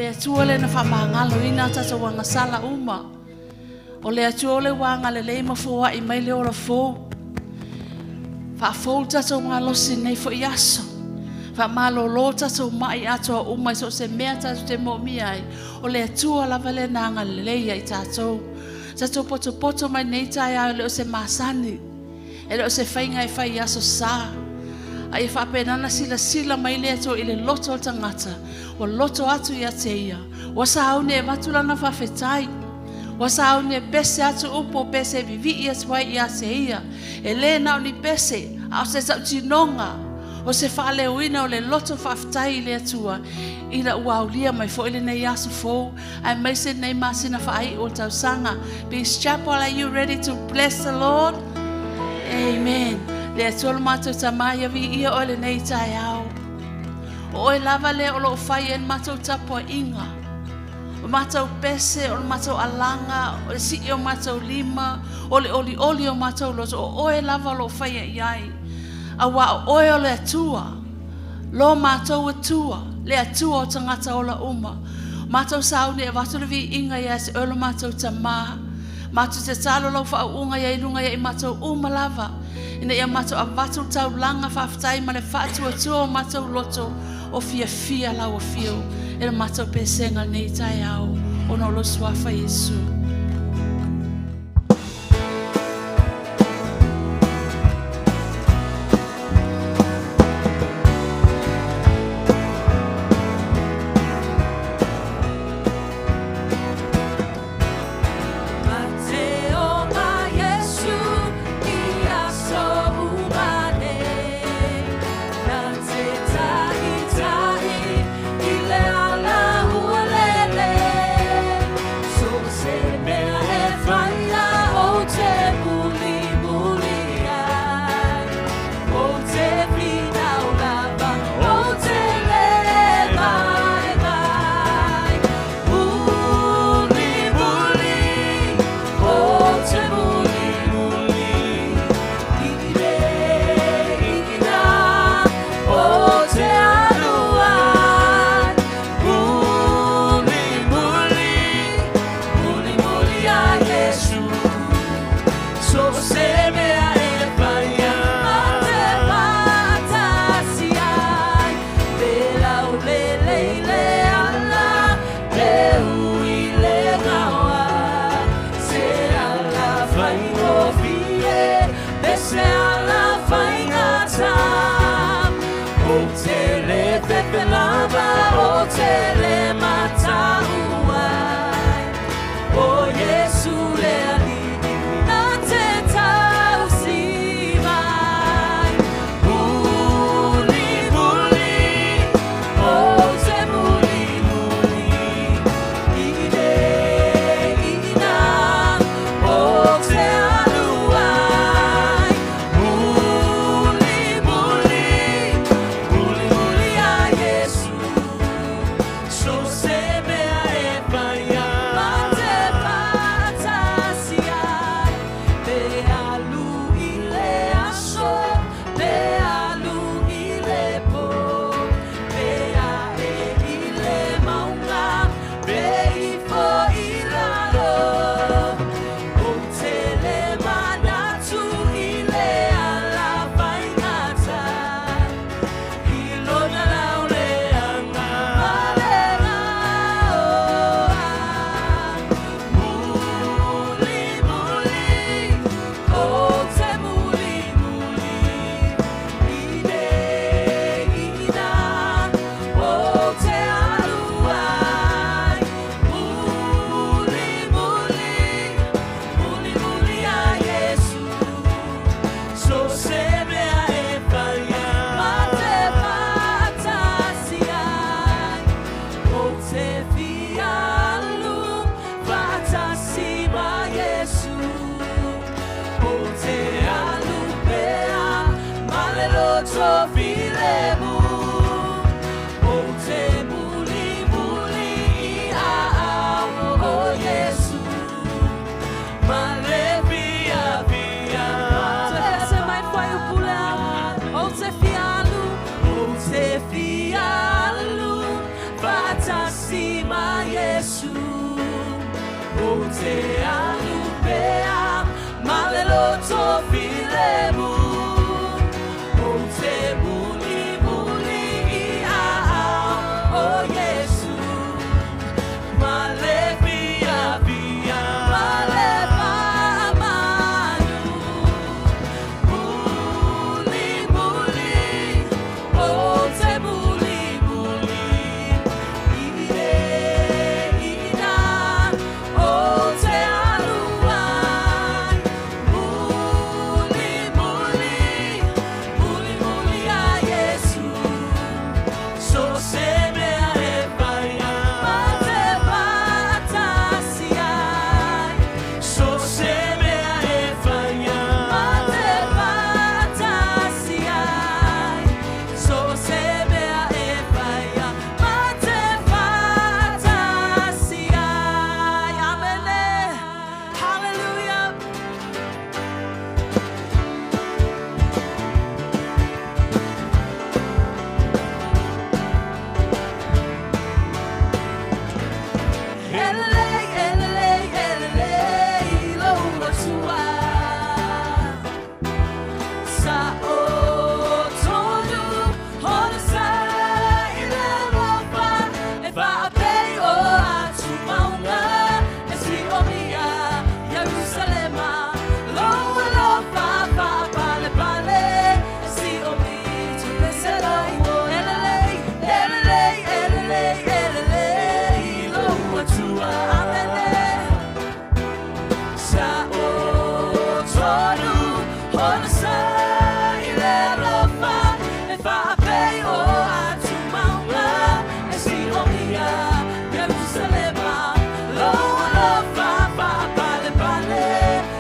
Le Atua lea na faamagaloina a tatou agasala uma. O le Atua o le ua agalelei ma foai mai le ola fou. Faafou le tatou malosi i lenei foi aso. Faamalolo tatou mai atoa uma i so o se mea tatou te moomia ai. O le Atua lava lea na agalelei ia i tatou. Tatou potopoto mai lenei taeao e le o se masani. E le o se faiga e fai i aso sa. A ia faapena ona silasila mai le Atua i le loto o le tagata, ua loto atu ia te ia, ua sauni e avatu lana faafetai. Ua sauni e pese atu upu o pese e vivii atu ai ia te ia. E le na o ni pese, a o se tautinoga o se faaleoina o le loto faafetai i le Atua ina ua aulia mai foi lenei aso fou aemaise lenei masina faaiu o le tausaga. Peace Chapel, are you ready to bless the Lord? Amen. Le Atua lo matou Tama, ia viia oe lenei taeao. O oe lava lea o loo fai ai le matou tapuaiga. O matou pese, o le matou alaga, o le sii o matou lima, o le olioli o matou loto, o oe lava o loo faia i ai. Auā o oe o le Atua, lo matou Atua, le Atua o tagata ola uma. Matou sauni e avatu le viiga ia te oe lo matou Tamā. Matou tatalo lau faauuga ia i luga ia i matou uma lava, ina ia matou avatu le taulaga faafetai ma le faatuatua o matou loto o fiafia lau afio e le matou pesega lenei taeao ona o lou suafa Iesu. Iesu. Ou te alu pea ma le loto filemu. Ou te muli muli i aao o Iesu. Ma le fia fia, ma le faamanu. Muli muli, ou te muli muli i ina ou te alu ai. Muli muli, muli muli a Iesu. So se mea e fai ma te faatasi ai. So se mea e fai ma te faatasi ai. So se mea e fai ma te faatasi ai. Amene. Hallelujah. Elelei, elelei, elelei, lou Atua. Sa o tonu, ona sa i le alofa, e faapei o atu maunga, e siomia Ierusalema. Lou alofa faapalepale, e siomi Elelei, elelei, elelei, elelei, lou Atua. Amene. Sa o tonu, ona sa i le alofa, e faapei o atu maunga, e siomia Ierusalema. Lou alofa faapalepale,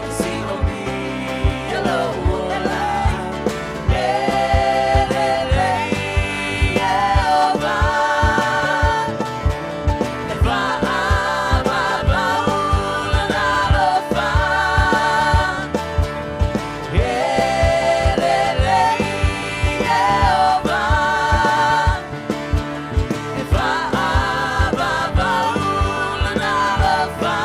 e siomia lou ola. Elelei, Ieova. E faavavau lona alofa. Elelei, Ieova. E faavavau lona alofa.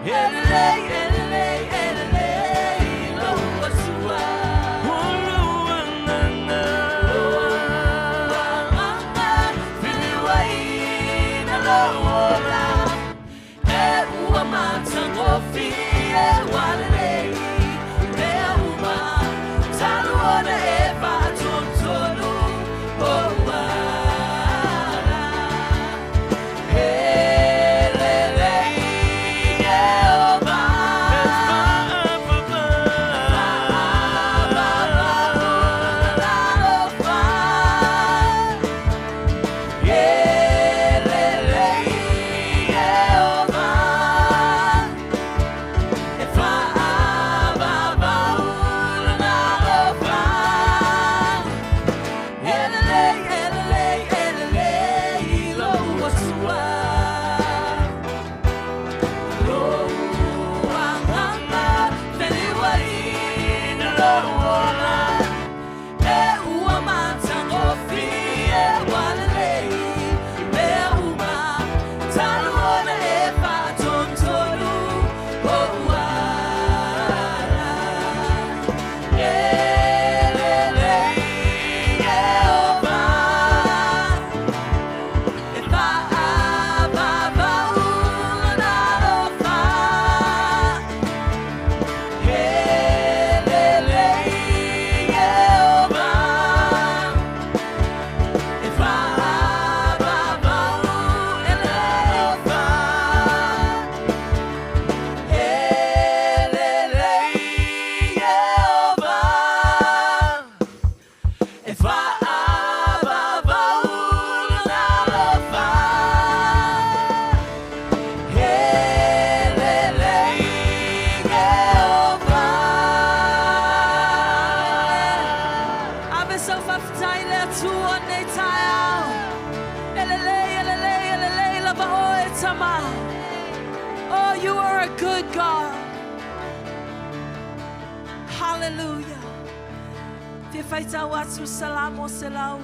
Elelei, elelei, elelei, lou Atua. Anga, filiuaina lou ola. E ua matagofie ua lelei, mea uma, talu ona e faatonutonu ou ala. Elelei, Ieova. Faavavau lona alofa. Elelei, Ieova. E faavavau lona alofa. Elelei, elelei, elelei, lou Atua. Lou agaga, feliuaina lou ola. E ua matagofie ua lelei, mea uma, talu ona e faatonutonu ou ala. Elelei, Ieova. E faavavau lona alofa. Elelei, Ieova. E faavavau lona alofa. Elelei, Ieova. E faavavau lona alofa. Elelei, Ieova. Ave sau faafetai le Atua nei taeao. Elelei, elelei, elelei, lava oe tama. Oh, you are a good God. Hallelujah. Fia faitau atu Salamo 116.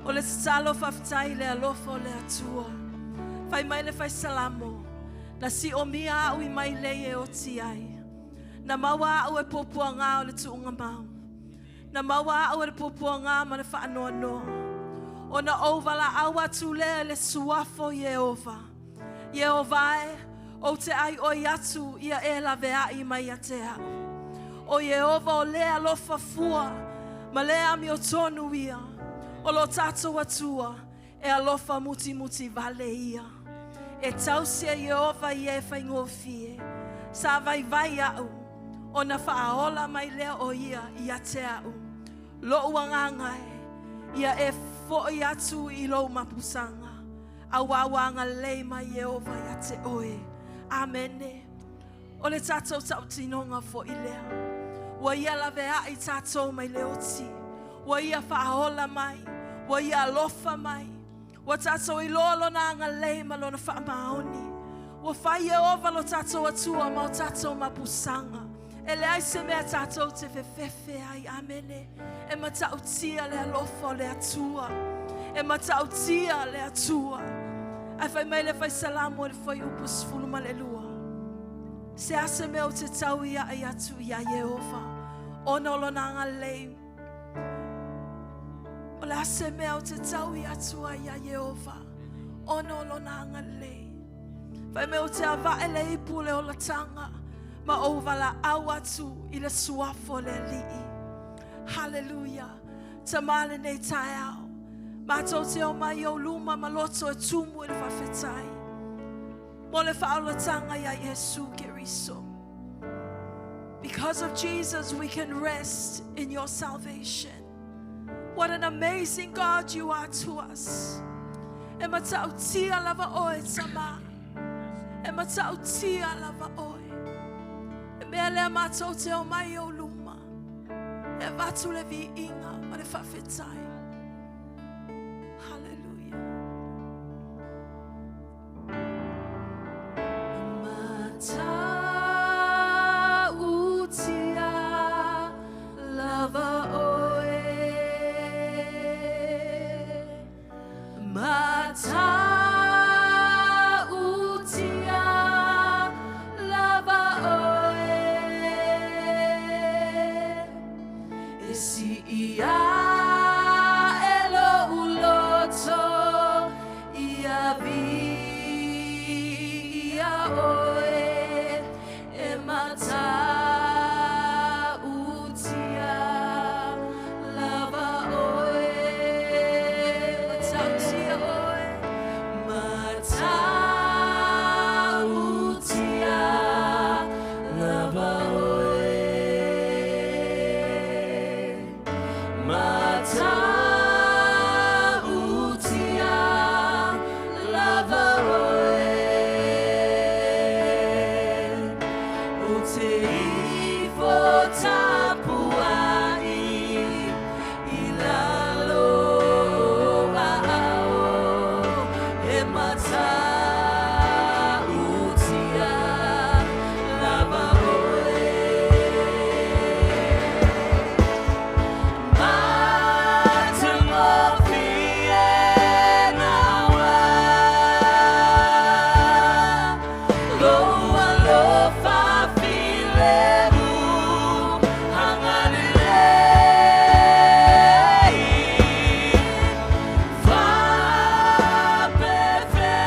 O le tatalo faafetai i le alofa o le Atua. Fai mai le fai Salamo, na siomia au i mailei e oti ai. Na maua au e puapuagā o le tuugamau. Na maua au e le puapuagā ma le faanoanoa. Ona ou valaau atu lea i le suafa o Ieova. Ieova e, ou te aioi atu ia e laveai mai ia te au. O Ieova o le alofa fua ma le amiotonu ia. O lo tatou Atua e alofa mutimuti vale ia. E tausi e Ieova i e faigofie. Sa vaivai au, ona faaola mai lea o ia ia te au. Lo'u agaga e, ia e foi atu i lou mapusaga. Auā ua agalelei mai Ieova ia te oe. Amene. O le tatou tautinoga foi lea. Ua ia laveai tatou mai le oti. Ua ia faaola mai. Ua ia alofa mai. Ua tatou iloa lona agalelei ma lona faamaoni. Ua fai Ieova lo tatou Atua ma o tatou mapusaga. E leai se mea tatou te fefefe ai. Amene. E matautia le alofa o le Atua. E matautia le Atua. Ae fai mai le fai Salamo i le fuaiupu 12. Se a se mea ou te tauiai atu iā Ieova, ona o lona agalelei. O le a se mea ou te taui atu ai iā Ieova, ona o lona agalelei. Fai mai ou te avae le ipu o le olataga, ma ou valaau atu i le suafa o le Alii. Haleluia. Tamā lenei taeao. Matou te omai i ou luma ma loto e tumu i le faafetai. Mo le faaolataga ia Iesu Keriso. Because of Jesus, we can rest in your salvation. What an amazing God you are to us. E matautia lava oe, Tamā. E matautia lava oe. E mea lea matou te omai i ou luma. E avatu le viiga ma le faafetai. Hallelujah. Matautia lava oe. Matautia lava oe. E sii ae lo'u loto ia viia oe e matautia lava oe. Matautia oe. Matautia lava oe. Matautia lava oe. Ou te ifo tapuai i lalo o aao e matautia lava oe. Matagofie naua lou alofa filemu agalelei. Faapefea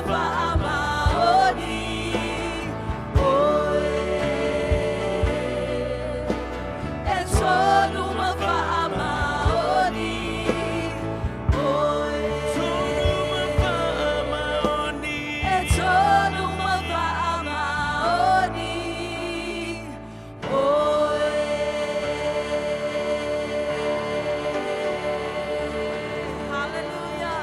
faamaoni Oe. E tonu ma faamaoni Oe. E tonu ma faamaoni Oe. Hallelujah.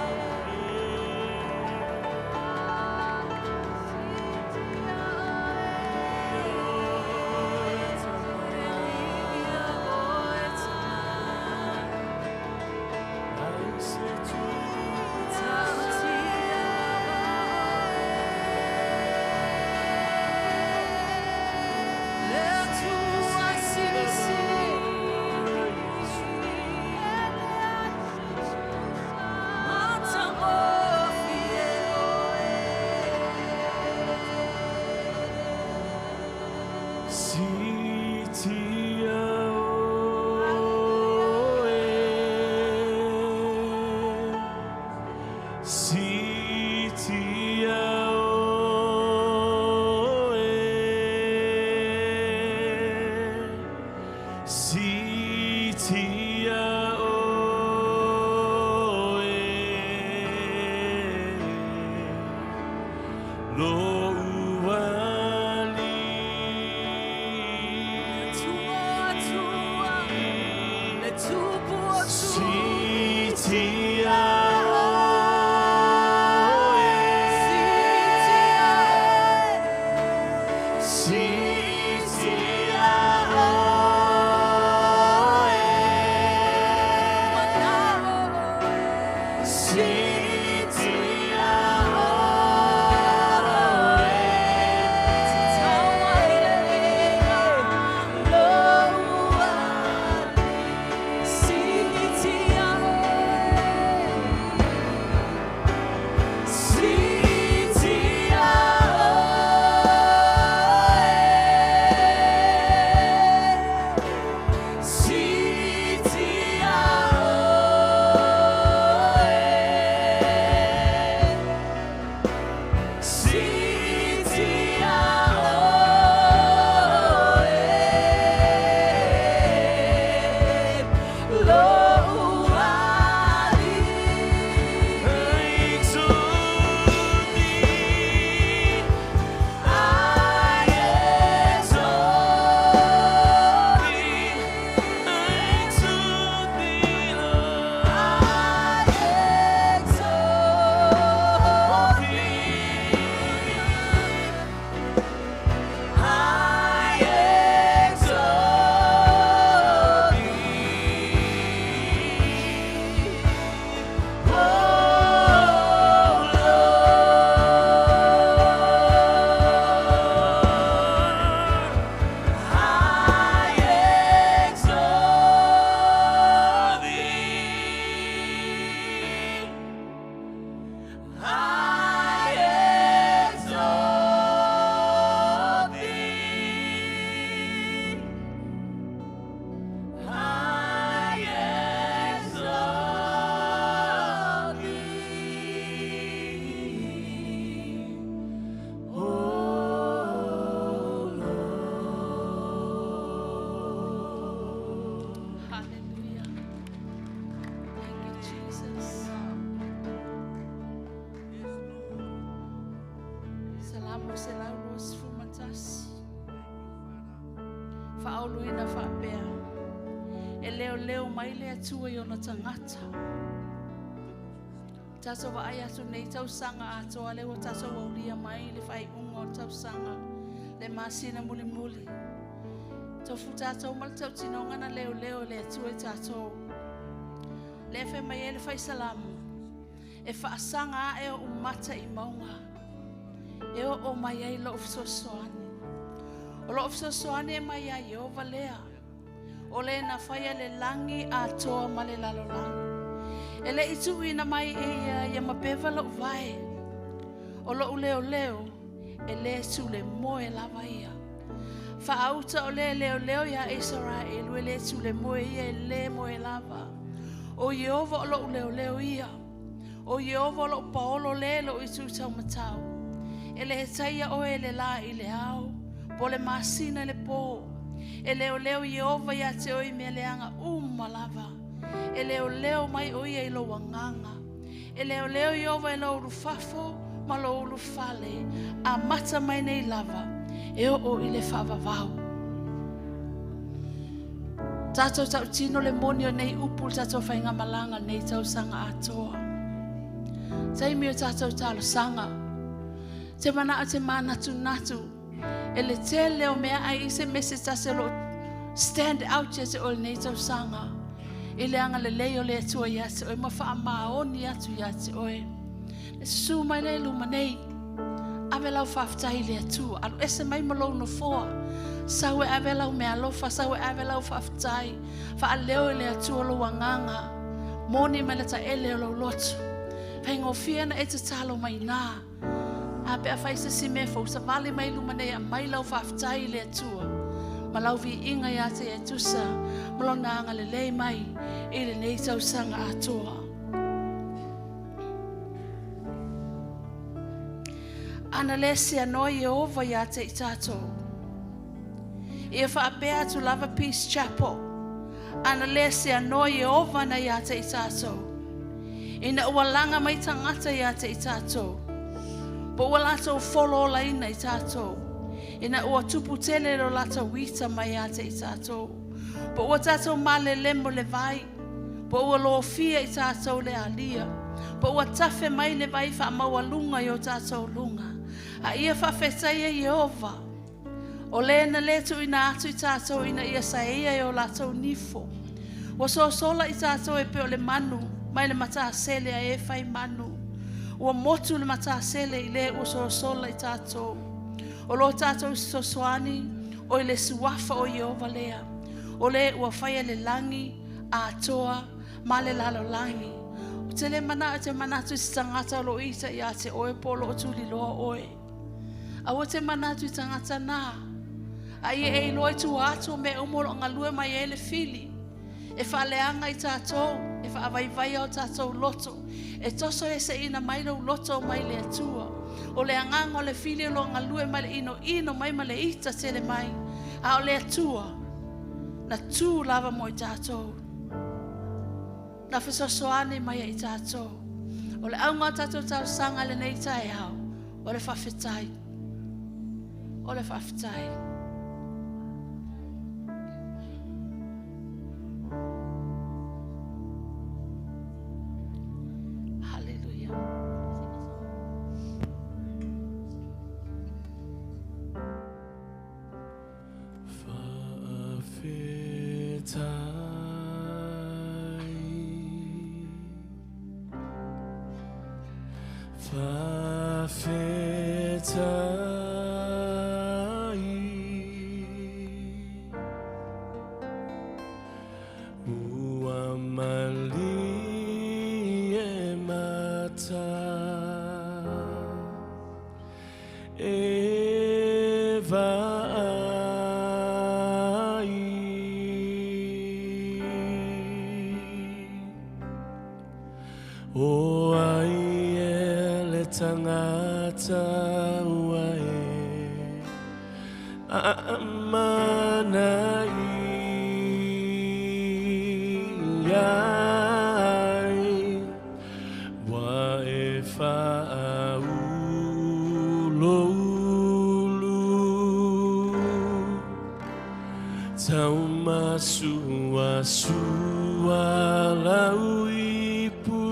Hallelujah. Thank you, Jesus. Salamo 121. Faauluina faapea. E leo leo mai le Atua i ona tagata. Tatou vaai atu nei tausaga atoa lea ua tatou aulia mai le faaiuga o le tausaga le masina mulimuli. Tofu tatou ma le tautinoga na leoleo e le Atua i tatou. Lea fai mai ai le faisalamu. E faasaga ae o umata i mauga. E oo mai ai lou fesoasoani. O lou fesoasoani e mai ai Iova lea. O le na faia le lagi atoa ma le lalolagi. E le i tuuina mai e ia ia mapeva lou vae. O lou leoleo e le tule moe lava ia. Faauta o le leoleo ia Israel e le tule moe ia e le moe lava. O Iova o lou leoleo ia. O Ieova o lou paolo le lou itu taumatau. E le hetaia oe le la i le ao, po le masina le po. E leo leo Ieova ia te oi mea leanga uma lava. E leo leo mai o ia i lo wanganga. E leo leo Ieova i lo ulufafo ma lo ulufale. A mata mai nei lava. E o o i le whaavavau. Tātou tau tino le moni o nei upu tātou whainga malanga nei tau sanga atoa. Taimi o tātou talo sanga. Te mana o te mānatu natu. E le tele o mea ai i se mese tase lo stand out ia te ole nei tau sanga. I le anga le lei o le atua ia te oe, ma wha maoni atu ia te oe. Le susu mai le luma nei. Ave lau whaaftai le atua. Alu ese mai malo no foa. Sau e ave lau mea alofa, sau e ave lau whaaftai. Wha leo i le atua lo wanganga. Moni mai le ta ele o lau lotu. Whaingofia na e te talo mai nā. A pe a whaisa si mea fau sa vale mai luma nei a mai lau whaaftai le atua. Ma lau vi inga ia te e tusa. Ma lona anga le lei mai i le nei tausanga atoa. Ana le se anoi Ieova ia te i tātou. Ia whaapea atu Lava Peace Chapel. Ana le se anoi Ieova na ia te i tātou. Ina ua langa mai tangata ia te i tātou. Po ua lātou folo ola ina i tātou. Ina ua tupu tele ro lātou wita mai ia te i tātou. Po ua tātou malelemo le vai. Po ua lofia i tātou le alia. Po ua tafe mai le vai wha maualunga i o tātou lunga. A ia whawhetai e Ieova. O le na le tu ina atu i tātou ina ia saia e o lātou nifo. Ua sosola i tātou e pe o le manu, mai le matāsele a e whai manu. Ua motu le matāsele i le ua sosola i tātou. O lo tātou sosoani, o i le suafa o Ieova lea. O le ua whaia le langi, a toa, ma le lalo langi. O te le mana o te manatu i tangata lo ita ia te oe po lo tuli loa oe. Aua te manatu i tangata nā. A ia e iloa i tua atu me umolo ngalue mai e le fili. E whaaleanga i tātou, e whaavaivai o tātou loto. E toso e se ina mai lo loto mai le atua. O le anganga o le fili o lo ngalue mai le ino ino mai ma le ita tele mai. A o le atua, na tū lava mo i tātou. Na whasosoane mai i tātou. O le aunga o tātou tau sanga le nei tae hau. O le whawhetai. O le whawhetai. Hallelujah. Whawhetai. Whawhetai. Ua mali e mata e vaai. O ai e le tangata ua e amana i ai. Wa e whaaululu taumasua sua lau ipu.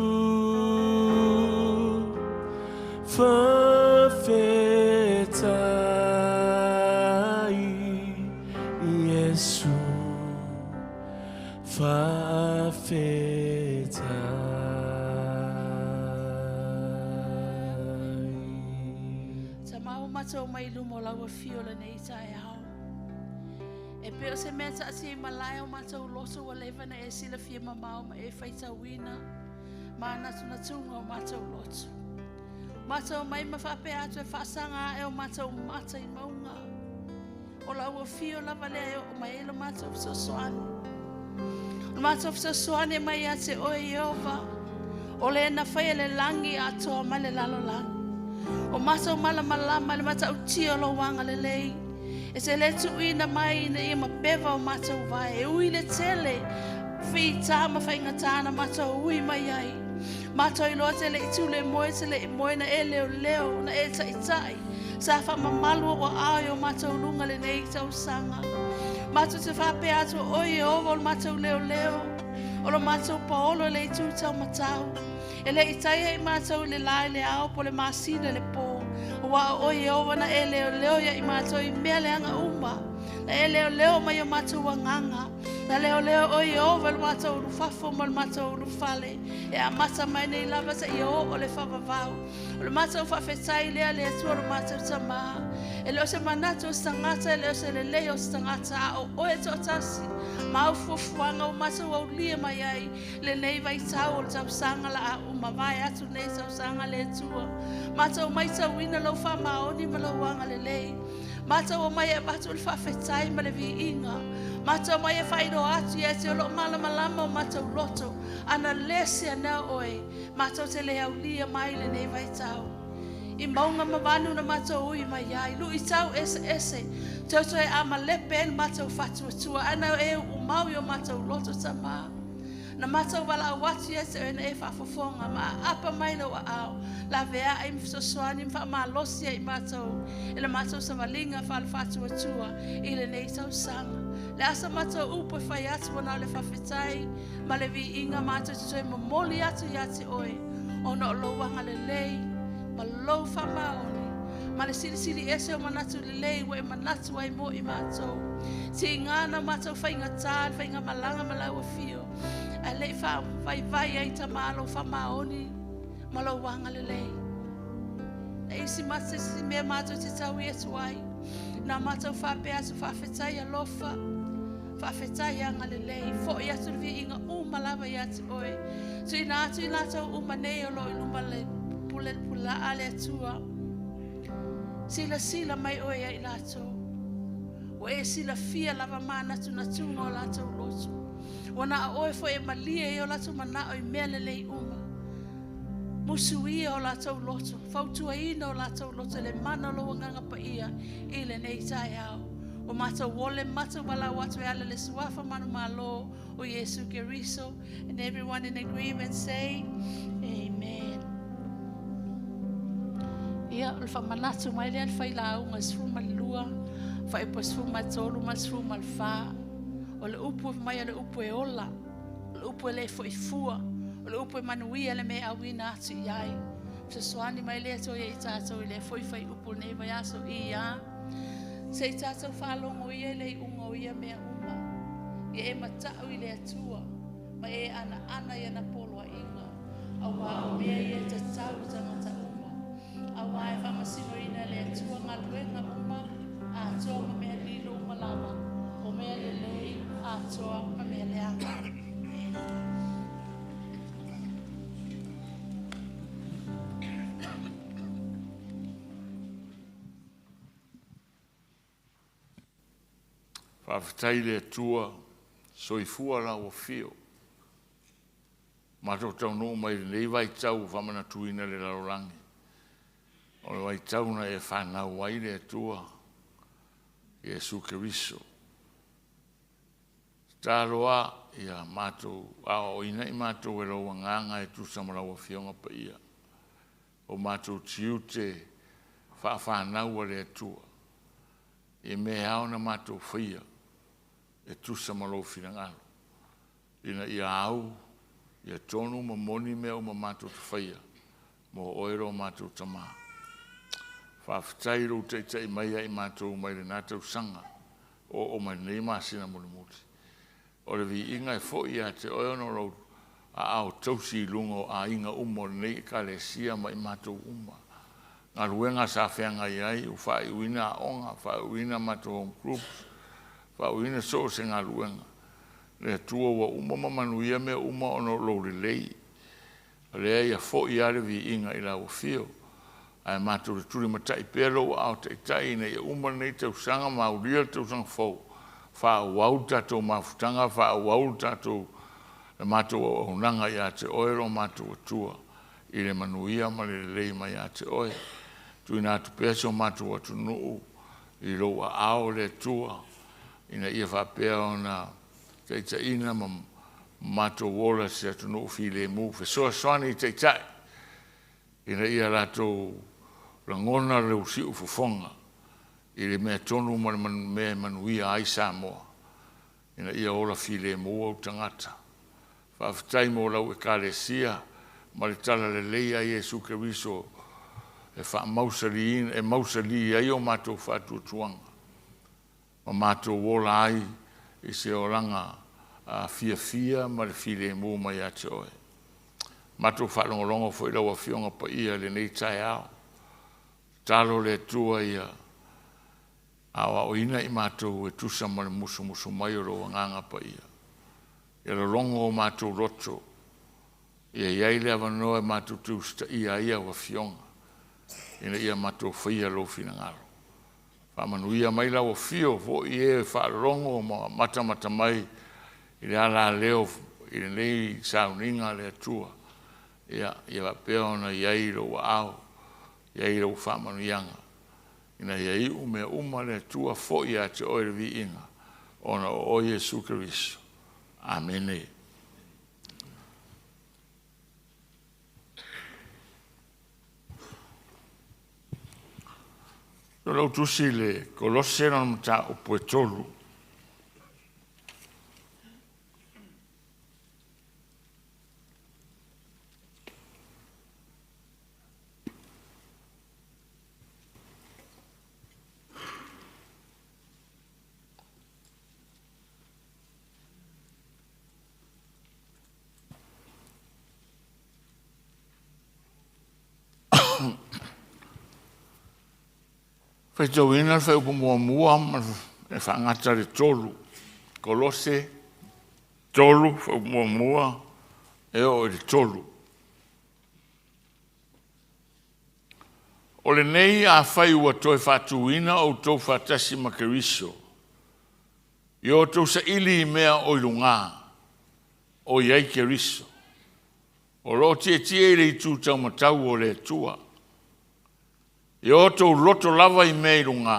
Whawhetai Yesu, whawhetai. Ta mau matou mai lumo lau fio le nei tae hau. E peo se mea taati i malae o matou loto ua leva na e sila fia mamao ma e whaitauina ma natu natunga o matou loto. Matou mai ma whaapea atu e whaasanga e o matou mata i maunga. O lau fio lava lea e o mai e lo matou fesoasoani. O matou fesoasoani mai ia te oe Ieova. O le na whai le langi atoa mai le lalolagi. O matou malamalama i le matautia o lou agalelei. E te le tuuina mai ina ia mapeva o matou vae. E ui le tele, fita ma faigata na matou ui mai ai. Matou iloa te le i tule moe, te le i moe na e leoleo, na e taitai. Sa faamamalu o aao i o matou luga lenei tausaga. Matou te faapea atu o oe Ieova o le matou leoleo. O lo matou paolo i le itu taumatau. E le i taia i matou i le la i le ao po le masina i le pō. Ua o oe Ieova na e leoleo ia i matou i mea leaga uma. Na e leoleo mai o matou agaga. Na leoleo oe Ieova i le matou ulufafo ma le matou ulufale. E amata mai nei lava seia oo le faavavau. O le matou faafetai lea le Atua o le matou Tamā. E le o se manatu o se tagata, e le o se lelei o se tagata, a o oe toatasi. Ma au fuafuaga ua matou aulia mai ai lenei vaitau o le tausaga la a uma vae atu lenei tausaga le Atua. Matou maitauina lou faamaoni ma lou agalelei. Matou omai e avatu le faafetai ma le viiga. Matou omai e faailoa atu ia te o loo malamalama o matou loto. Ana le se anau oe, matou te le aulia mai lenei vaitau. I mauga ma vanu na matou ui mai ai, luitau eseese, toe amalepe ai le matou faatuatua, ana e uumau i o matou loto tamā. Na matou valaau atu ia te oe na e faafofoga ma aapa mai lou aao, laveai ma fesoasoani ma faamalosi ai i matou e le matou savaliga faale-faatuatua i lenei tausaga. Le asa matou upu e fai atu ua na o le faafetai ma le viiga matou te toe momoli atu ia te oe, ona o lou agalelei ma lou faamaoni ma le silisili ese o manatu lelei ua e manatu ai mo i matou. Tiga na matou faigata le faigamalaga ma lau afio, ae le i faavaivai ai tamā lou faamaoni ma lou agalelei. Na isi mata si mea matou te taui atu ai, na matou faapea atu faafetai alofa, faafetai agalelei, fo'i atu le viiga uma lava ia te oe. Tuuina atu i latou uma nei o loo i luma le pule pulaa le Atua. Silasila mai oe ia i latou. Ua e silafia lava manatunatuga o latou loto. Ua na o oe foi e malie i o latou manao i mea lelei uma. Musuia o latou loto, fautuaina o latou loto le mana o lou agaga paia i lenei taeao. O matou ole matou valaau atu e ala le suafa manumalo o Iesu Keriso. And everyone in agreement say, Amen. Ia, o le faamanatu mai lea le failauga 12, fuaiupu 13 ma le 14. O le upu mai o le upu e ola, o le upu e le foifua, o le upu e manuia le mea auina atu i ai. Fesoasoani mai le Atua ia i tatou i le foi fuaiupu lenei vaiaso ia. Se i tatou faalogo ia i le iuga o ia mea uma. Ia e matau i le Atua, ma e anaana i ana poloaiga. Auā o mea ia e tatau i tagata uma. Auā e faamasinoina e le Atua galuega uma atoa ma mea lilo uma lava, o mea lelei atoa ma mea leaga. Amen. Faafetai i le Atua, soifua lau afio. Matou taunuu mai i lenei vaitau ua faamanatuina i le lalolagi. O le vaitau na e fanau ai le Atua, Iesu Keriso. Tatalo a ia matou aoaoina i matou e lou agaga e tusa ma lau Afioga Paia. O matou tiute faafanau a le Atua, i mea e ao ona matou faia e tusa ma lou finagalo, ina ia au ia tonu ma moni mea uma matou te faia mo oe lo matou Tamā. Faafetai i lou taitai mai ia i matou mai lena tausaga o oo mai lenei masina mulimuli. O le viiga e foi ia te oe ona o lou aao tausi i luga o aiga uma o lenei Ekalesia ma i matou uma. Galuega sa feagai ai ua faaiuina aoga, faaiuina matou home groups, faaiuina so o se galuega. Le Atua ua uma ma manuia mea uma ona o lou lelei. O lea ia foi lava le viiga i lau afio. Ae matou te tulimatai pea lou aao taitai ina ia uma lenei tausaga ma aulia le tausaga fou. Faaauau le tatou mafutaga, faaauau le tatou le matou auaunaga ia te Oe lo matou Atua, i le manuia ma le lelei mai ia te Oe. Tuuina atu pea si o matou atunuu i lou aao le Atua, ina ia faapea ona taitaiina ma matou ola i se atunuu filemu, fesoasoani i taitai, ina ia latou lagona le siufofoga i le mea tonu ma le mea e manuia ai Samoa, ina ia ola filemu ou tagata. Faafetai mo lau Ekalesia ma le talalelei a Iesu Keriso e faamausaliina, e mausali ai o matou faatuatuaga ma matou ola ai i se olaga fiafia ma le filemu mai ia te Oe. Matou faalogologo foi lau Afioga Paia i lenei taeao. Tatalo le Atua ia aoaoina i matou e tusa ma le musumusu mai o lou Agaga Paia. Ia lologo o matou loto, ia i ai le avanoa e matou te usitaia ai au Afioga, ina ia matou faia lou finagalo. Faamanuia mai lau afio foi i e faalologo ma matamata mai i le alaleo i lenei sauniga a le Atua. Ia faapea ona i ai lou aao, i ai lau faamanuiaga, ina ia iu mea uma le Atua foi ia te Oe le viiga, ona o Oe Iesu Keriso. Amene. O lau tusi i le Kolose lona mataupu e 3. Faitauina le fuaiupu muamua ma le faagata le 3. Kolose 3, fuaiupu muamua e oo i le 3. O lenei afai ua toe faatuina outou faatasi ma Keriso, ia outou saili i mea o i lugā, o i ai Keriso, o lo o tietie i le itu taumatau o le Atua. Ia outou loto lava i mea i lugā,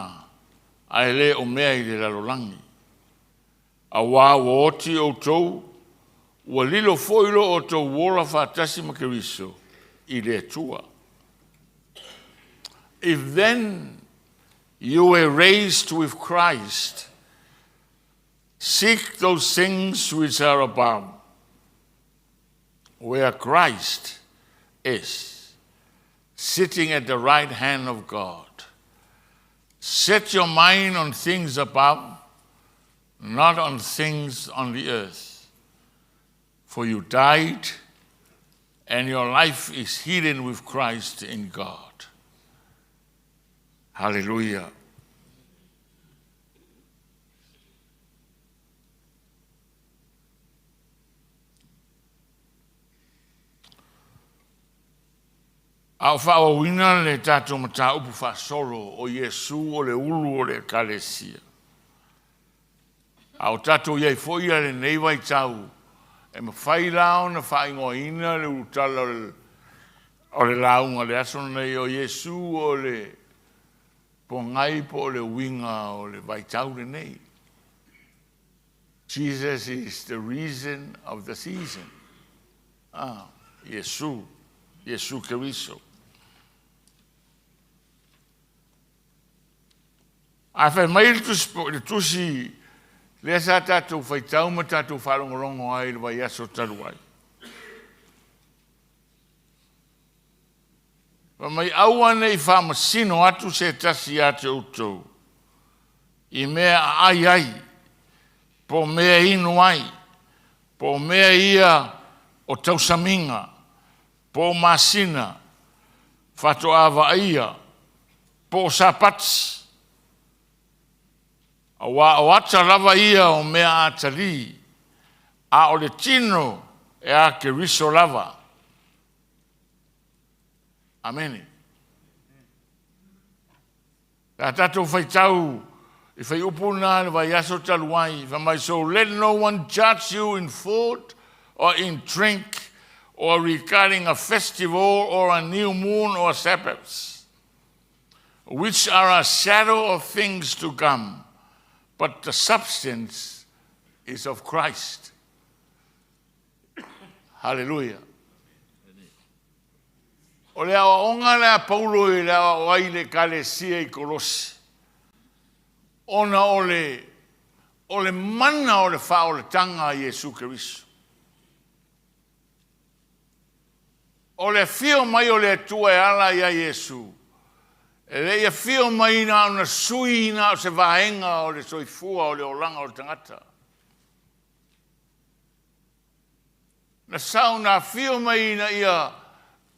ae le o mea i le lalolagi. Auā ua oti outou, ua lilo foi lo outou ola faatasi ma Keriso i le Atua. If then you were raised with Christ, seek those things which are above, where Christ is, sitting at the right hand of God. Set your mind on things above, not on things on the earth. For you died, and your life is hidden with Christ in God. Hallelujah. A o faaauauina le tatou mataupu faasolo o Iesu o le ulu o le Ekalesia. A o tatou i ai foi i lenei vaitau, e mafai la ona faaigoaina le ulutala o le lauga le aso lenei o Iesu o le pogai po o le uiga o le vaitau lenei. Jesus is the reason of the season. Iesu, Iesu Keriso. A fai mai le tusi, le tusi lea sa tatou faitau ma tatou faalogologo ai i le vaiaso talu ai. Fai mai aua ne i faamasino atu se tasi ia te outou i mea aai ai, po o mea inu ai, po o mea ia o tausamiga, po o masina faatoa vaaia, po o Sapati. Auā o ata lava ia o mea atalī, a o le tino e a Keriso lava. Amene. Sa tatou faitau i fuaiupu na le vaiaso talu ai, fai mai, so let no one judge you in food. or in drink, or regarding a festival or a new moon or Sabbaths, which are a shadow of things to come, but the substance is of Christ. Hallelujah. O le aoaoga lea a Paulo i le aoao ai i le Ekalesia i Kolosi, ona o le, o le mana o le faaolataga a Iesu Keriso. O le afio mai o le Atua e ala ia Iesu, e le i afio mai na ona sui na o se vaega o le soifua o le olaga o le tagata. Na sao na afio mai ina ia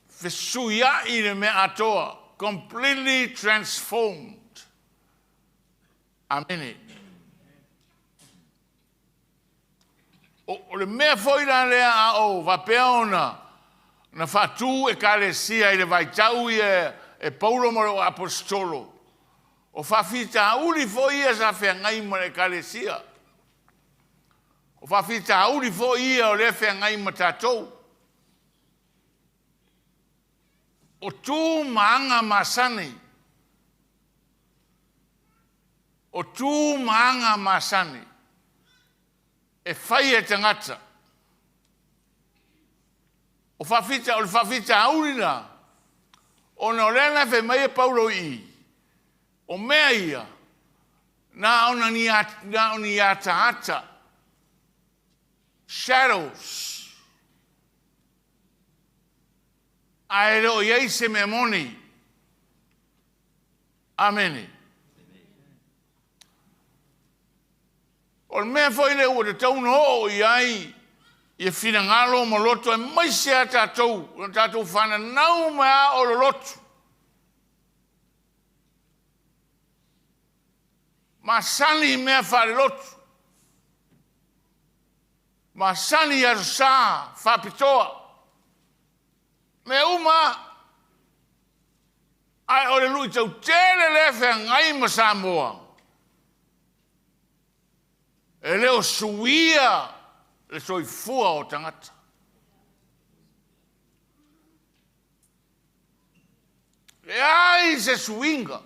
fesuia'i le mea atoa, completely transformed. Amene. O, o le mea foi la lea a o faapea ona na faatū ekalesia i le vaitau ia e Paulo ma loo aposetolo, o faafitauli foi ia sa feagai ma le ekalesia. O faafitauli foi ia o lea e feagai ma tatou. O tu ma aga masani. O tu ma aga masani. E fai e tagata. O faafita, o le faafitauli la, ona o lea na fai mai e Paulo i i, o mea ia, na ona ni, na o ni ataata, shadows, ae le o i ai se mea moni. Amene. O le mea foi lea ua tatau ona oo i ai ia finagalo ma loto aemaise a tatou, o tatou fananau ma ao lolotu. Masani i mea faalelotu. Masani i aso sa faapitoa. Mea uma ae o le luitau tele lea e feagai ma Samoa, e le o suia le soifua o tagata. Leai se suiga.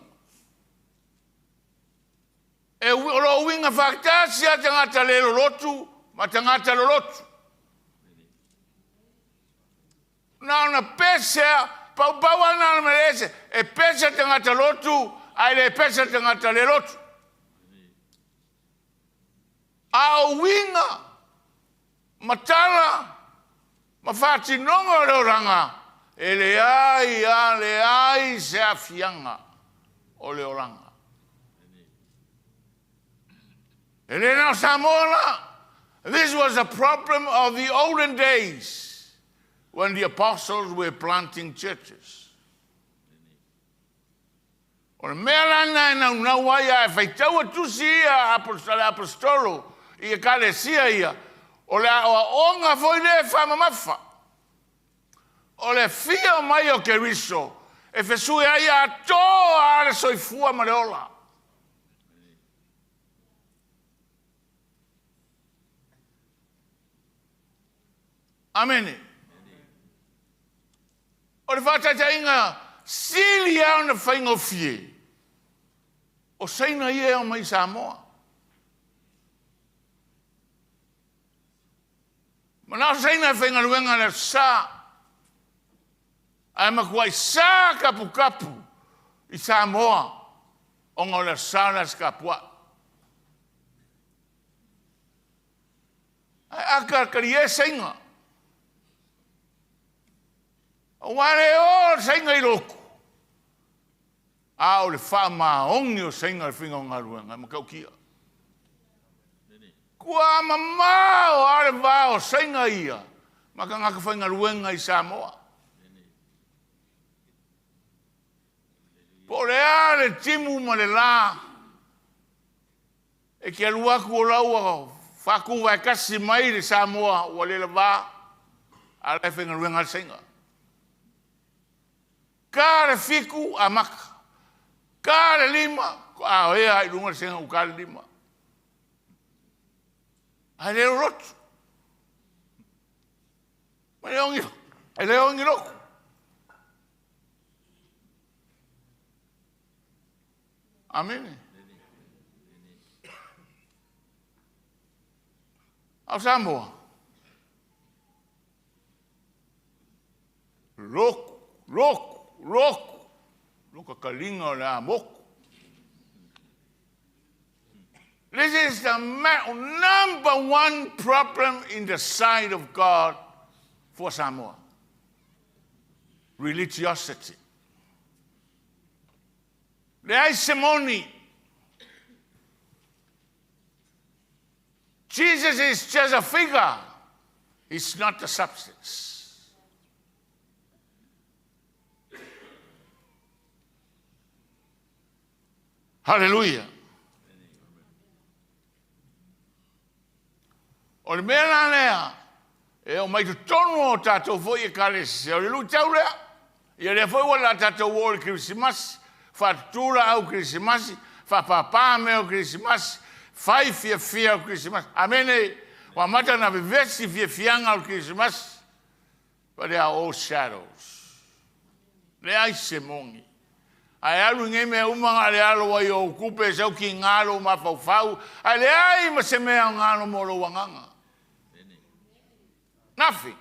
E o lo uiga faatasi a tagata le lolotu ma tagata lolotu. Na ona pese a, paupau a na ona melese, e pese tagata lotu, ae le pese tagata le lotu. A o uiga, ma tala, ma faatinoga o le olaga, e leai a leai se aafiaga o le olaga. E le na o Samoa la. This was a problem of the olden days when the apostles were planting churches. O le mea la na e naunau ai a e faitaua tusi ia a le apostolo i ekalesia ia, o le aoaoga foi lea e faamamafa. O le fia mai o Keriso e fesui ai atoa a le soifua ma le ola. Amene. O le faataitaiga sili lava ona faigofie, o Saina ia e omai i Samoa. Manao Saina e faigaluega le aso Sa, ae matuai sa kapukapu i Samoa ona o le aso Sa o le aso tapuai. Ae aka talie Saina. Aua le o le Saina i lotu, a o le faamaoni o Saina i le faiga o galuega e matautia. Ua mamao a le va o Saina ia ma tagata faigaluega i Samoa. Po o le a le timu ma le la, e te alu atu o la ua faatuvaetasi mai le Samoa ua le lava, a o la e faigaluega le Saina. Ta le 7 amata, ta le 5, a ea i luga le Saina ua ta le 5. Ae le lolotu. Ma le ogi, e le ogi loku. Amene. Au Samoa. Loku, loku, loku. Loka kalinga o le a moku. This is the number one problem in the sight of God for Samoa. Religiosity. Le ai se moni. Jesus is just a figure. He's not the substance. Hallelujah. O le mea la lea, e o mai totonu o tātou foi e kalesia, o le lui tau lea. Ia lea foi ua la tātou o le Kirisimasi, whaatutula au Kirisimasi, whaapāpā mea o Kirisimasi, whai fia fia o Kirisimasi. Amene, wa mata na vevesi fia fianga o Kirisimasi. But they are all shadows. Le ai se mongi. Ai alu ngai mea umanga le alo ai o kupe sau ki ngalo ma faufau. Ai le ai ma se mea ngalo mo lo wanganga. Nothing.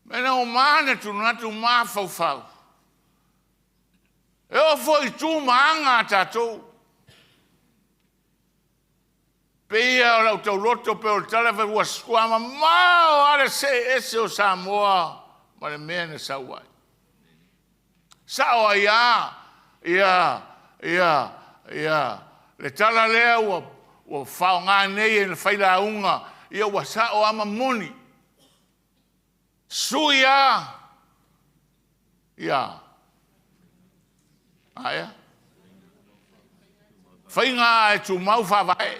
Mena o mana tu natu ma faufau. E o foi tu maanga tātou. Peia o lau tauloto pe o tala fe ua skuama mao ale se ese o Samoa ma le mea na sau ai. Sao ai a, ia, ia, ia, le tala lea ua whaonga nei e na whaila unga, ia ua sao ama moni. Sui a, ia, aia, whainga e tu mau whavae.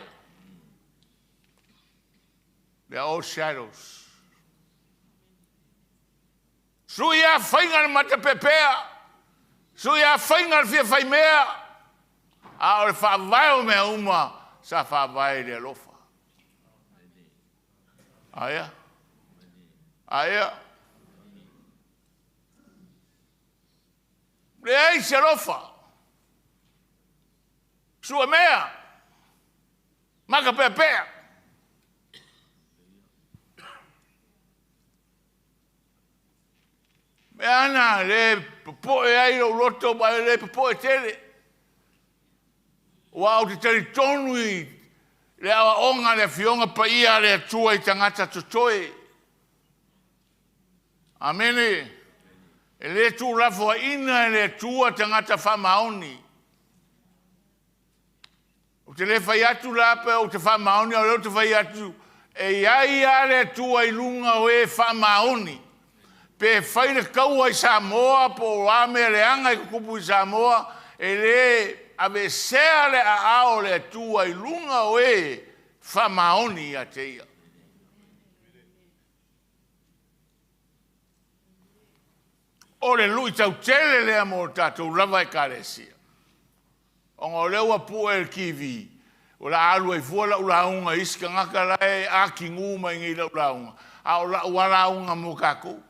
They are all shadows. Sui a whainga le matapepea. Sui a whainga le fia whaimea. A o le whaavae o mea uma, sa whaavae le alofa. Aia. Aia. Le ai se alofa. Sua mea. Maka pepea. Mea ana le popoe ai lo loto ma le popoe tele. Ua au te tari tonu i le awa onga le fionga pa ia le atua i tangata totoe. Amene. E le tū lafo ina e le atua tangata whamaoni. O te le whai atu la pe o te whamaoni o leo te whai atu e iai a le atua i lunga o e whamaoni. Pe whai le kaua i Samoa, po o mea le anga i kukupu i Samoa, e le avesea le a le atua i lunga o e whamaoni ia te ia. O le lui tau tele lea mo tātou lava e kalesia. Onga o lea pu e le kiwi, o la alu e fua la ulaunga, iska ngaka la e aki nguma i ngai la ulaunga. A o la uala unga mo kākou.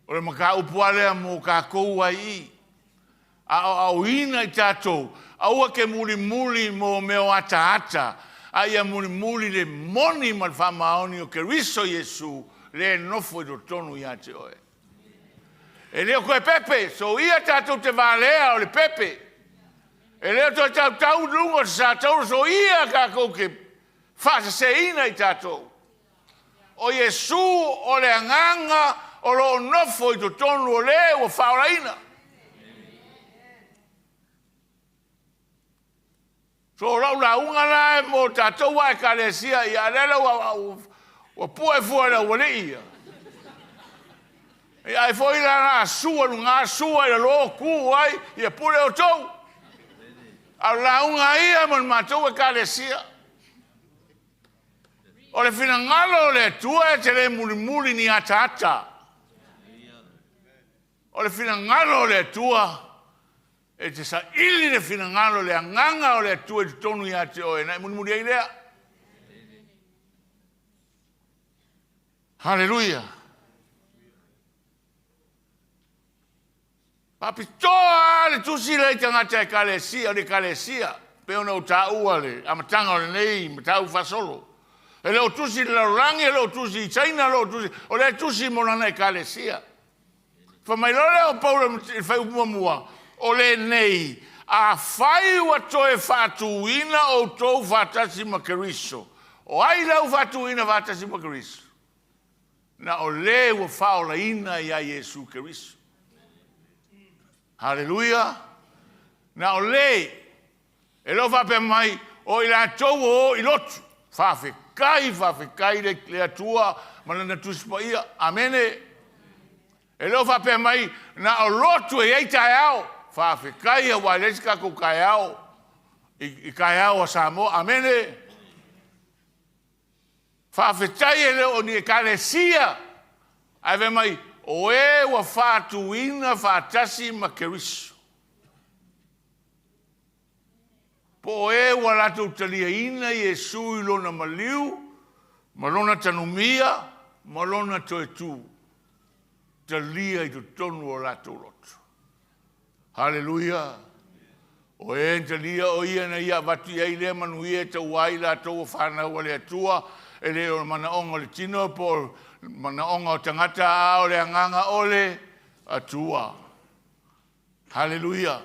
O le maka upualea mo kākou ai i. A o au ina i tātou, aua ke muli muli mo meo ata ata, a ia muli muli le moni ma le whamaoni o Keriso Yesu, le nofo i totonu ia te oe. E leo koe pepe, so ia tātou te valea o le pepe. E leo toi tau tau lunga sa tau, so ia kākou ke whasaseina i tātou. O Yesu o le anganga o lo nofo i totonu o le ua whaolaina. So lau la unga la e mo tātou wa e kalesia ia lela ua pua e fua le ua le ia. E ai foi la na sua lunga sua i lo ku ai ia pule o tou. A la unga ia mo mātou e kalesia. O le finangalo o le tua e te le muli muli ni ata ata. O le finangalo o le tua E te saili le finagalo le agaga o le Atua i totonu ia te oe, na e mulimuli ai lea. Haleluia. Faapitoa le tusi lea i tagata ekalesia, o le ekalesia, pe ona o taua le amataga o lenei mataupu faasolo. E le o tusi i le lalolagi, e le o tusi i Saina, e le o tusi, o lea tusi mo lana ekalesia. Fai mai loa lea o Paulo i le fuaiupu muamua, o lenei, afai ua toe faatuina outou faatasi ma Keriso. O ai la ua faatuina faatasi ma Keriso? Na o le ua faaolaina ia Iesu Keriso. Haleluia. Na o le, e le o faapea mai, o i latou o o i lotu. Faafetai, faafetai le Atua ma lana Tusi Paia. Amene. E le o faapea mai, na o lotu e i ai taeao. Faafetai aua e leai se tatou taeao i taeao a Samoa. Amene. Faafetai e le o ni ekalesia. Ae fai mai, o e ua faatuina faatasi ma Keriso. Po o e ua latou taliaina Iesu i lona maliu, ma lona tanumia, ma lona toe tu. Talia i totonu o latou loto. Haleluia. O e talia o ia na ia avatu i ai lea manuia e taua ai latou o whanau a le Atua, e le o manaoga o le tino po o manaoga o tagata a o le agaga o le Atua. Haleluia.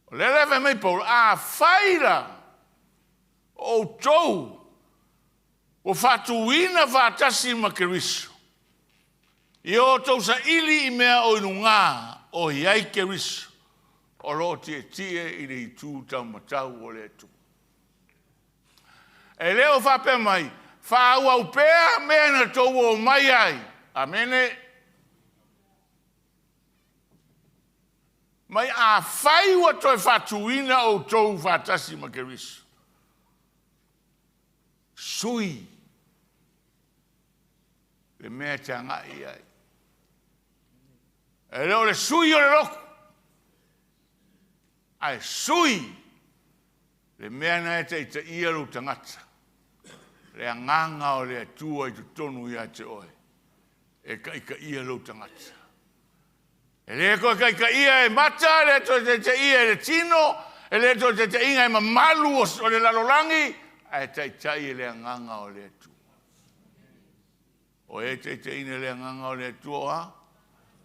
O le lea fai mai Paulo, afai la o outou ua faatuina faatasi ma Keriso, ia outou saili i mea o i luga o i ai Keriso, o lo o tietie i le itu taumatau o le Atua. E le o faapea mai, faaauau pea mea na tou o mai ai. Amene. Mai afai ua toe faatuina outou faatasi ma Keriso. Sui le mea e te agai ai. E le o le sui o le lotu, ae sui le mea na e taitaia lou tagata. Le agaga o le Atua i totonu ia te oe, e taitaia lou tagata. E le toe taitaia e mata, e le toe taitaia e le tino, e le toe taitaiga e mamalu o le lalolagi, ae taitai e le agaga o le Atua. O e taitaiina le agaga o le Atua,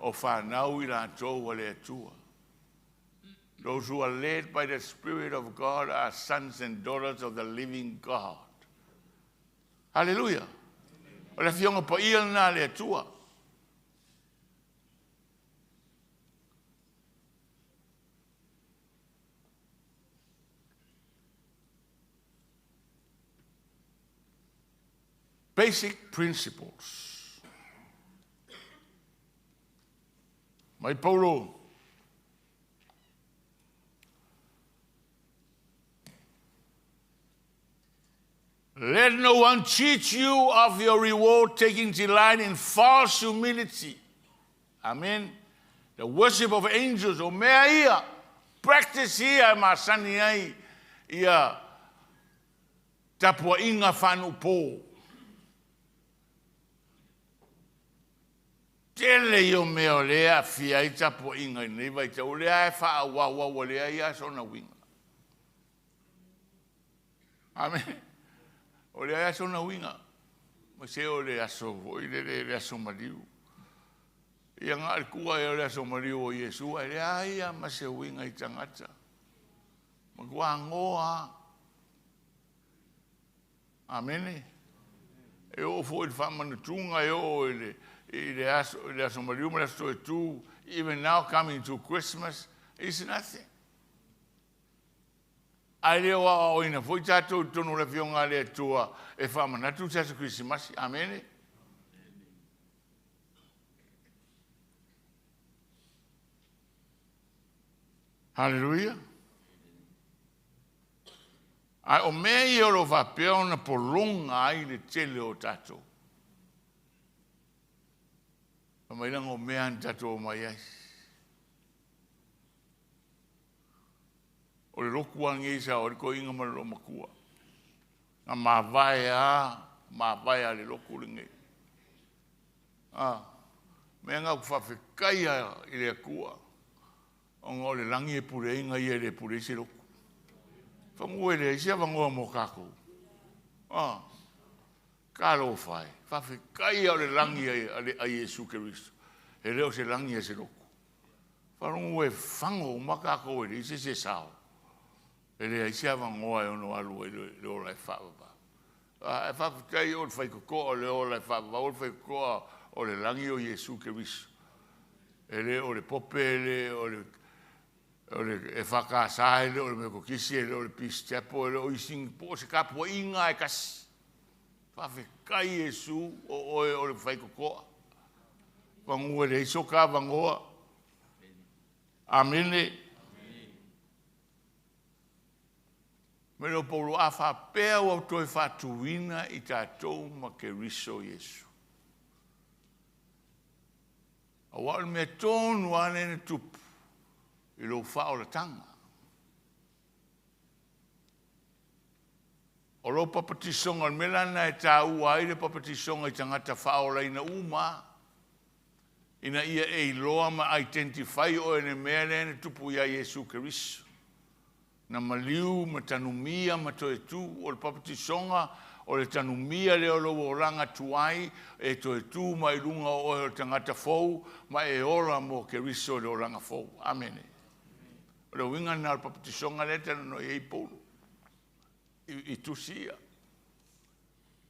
o whanau i latou a le Atua. Those who are led by the Spirit of God are sons and daughters of the living God. Hallelujah. O le afioga paia lena a le Atua. Basic principles. Mai Paulo. Let no one cheat you of your reward, taking delight in false humility. Amen. The worship of angels, o mea ia, practice ia e masani ai ia tapuaiga faanuupō. Tele ia o mea o lea aafia ai tapuaiga i lenei vaitau, o lea e faaauau ua leai lava sona uiga. Amen. O lea lava sona uiga. Ma se o le aso foi lele, le aso maliu. Ia na o le tua ia o le aso maliu o Iesu, ae leai lava ma se uiga i tagata. Matua agoa. Amene. E oo foi i le faamanatuga, e oo i le aso maliu ma le aso toe tu, even now coming to Christmas, is nothing. Ae le o aoaoina foi tatou i totonu o le afioga a le Atua e faamanatu se aso Kerisimasi. Amene. Haleluia. Ae o mea ia o lo o faapea ona pologa ai le tele o tatou. Faamailaga o mea na tatou omai ai. O le lotu lava lenei sa o ai le toeaina ma le loomatua. Na mavae lava, mavae lava i le lotu lenei. Mea na ou te faafetai lava i le Atua, ona o le lagi e pule ai ia e le pule ai se lotu. Fanua e leai se avanoa mo tatou. Talofa e, faafetai lava o le lagi a Iesu Keriso, e le o se lagi a se lotu. Faalogo e fago uma tatou e leai se isi e sao. E leai se avanoa e ono alu ai le ola e faavavau. Ae faafetai o le faitotoa o le ola e faavavau, o le faitotoa o le lagi o Iesu Keriso. E le o le Pope, e le o le EFKS, e le o le Metotisi, e le o le Peace Chapel, e le o isi po o se tapuaiga e tasi. Faafetai Iesu o oe o le faitotoa. Pagua e leai so ta avanoa. Amene. Me le o Paulo a faapea ua toe faatuina i tatou ma Keriso Iesu. Aua o le mea tonu lava lea na tupu i lou faaolataga. O lou papatisoga, o le mea la lena e taua ai le papatisoga i tagata faaolaina uma, ina ia e iloa ma identify oe i le mea lea na tupu ia Iesu Keriso. Na maliu ma tanumia ma toe tu. O le papatisoga o le tanumia lea o lou olaga tuai e toe tu mai luga o oe o le tagata fou ma e ola mo Keriso i le olaga fou. Amene. O le uiga lena o le papatisoga lea talanoa i ai Paulo i tusi ia.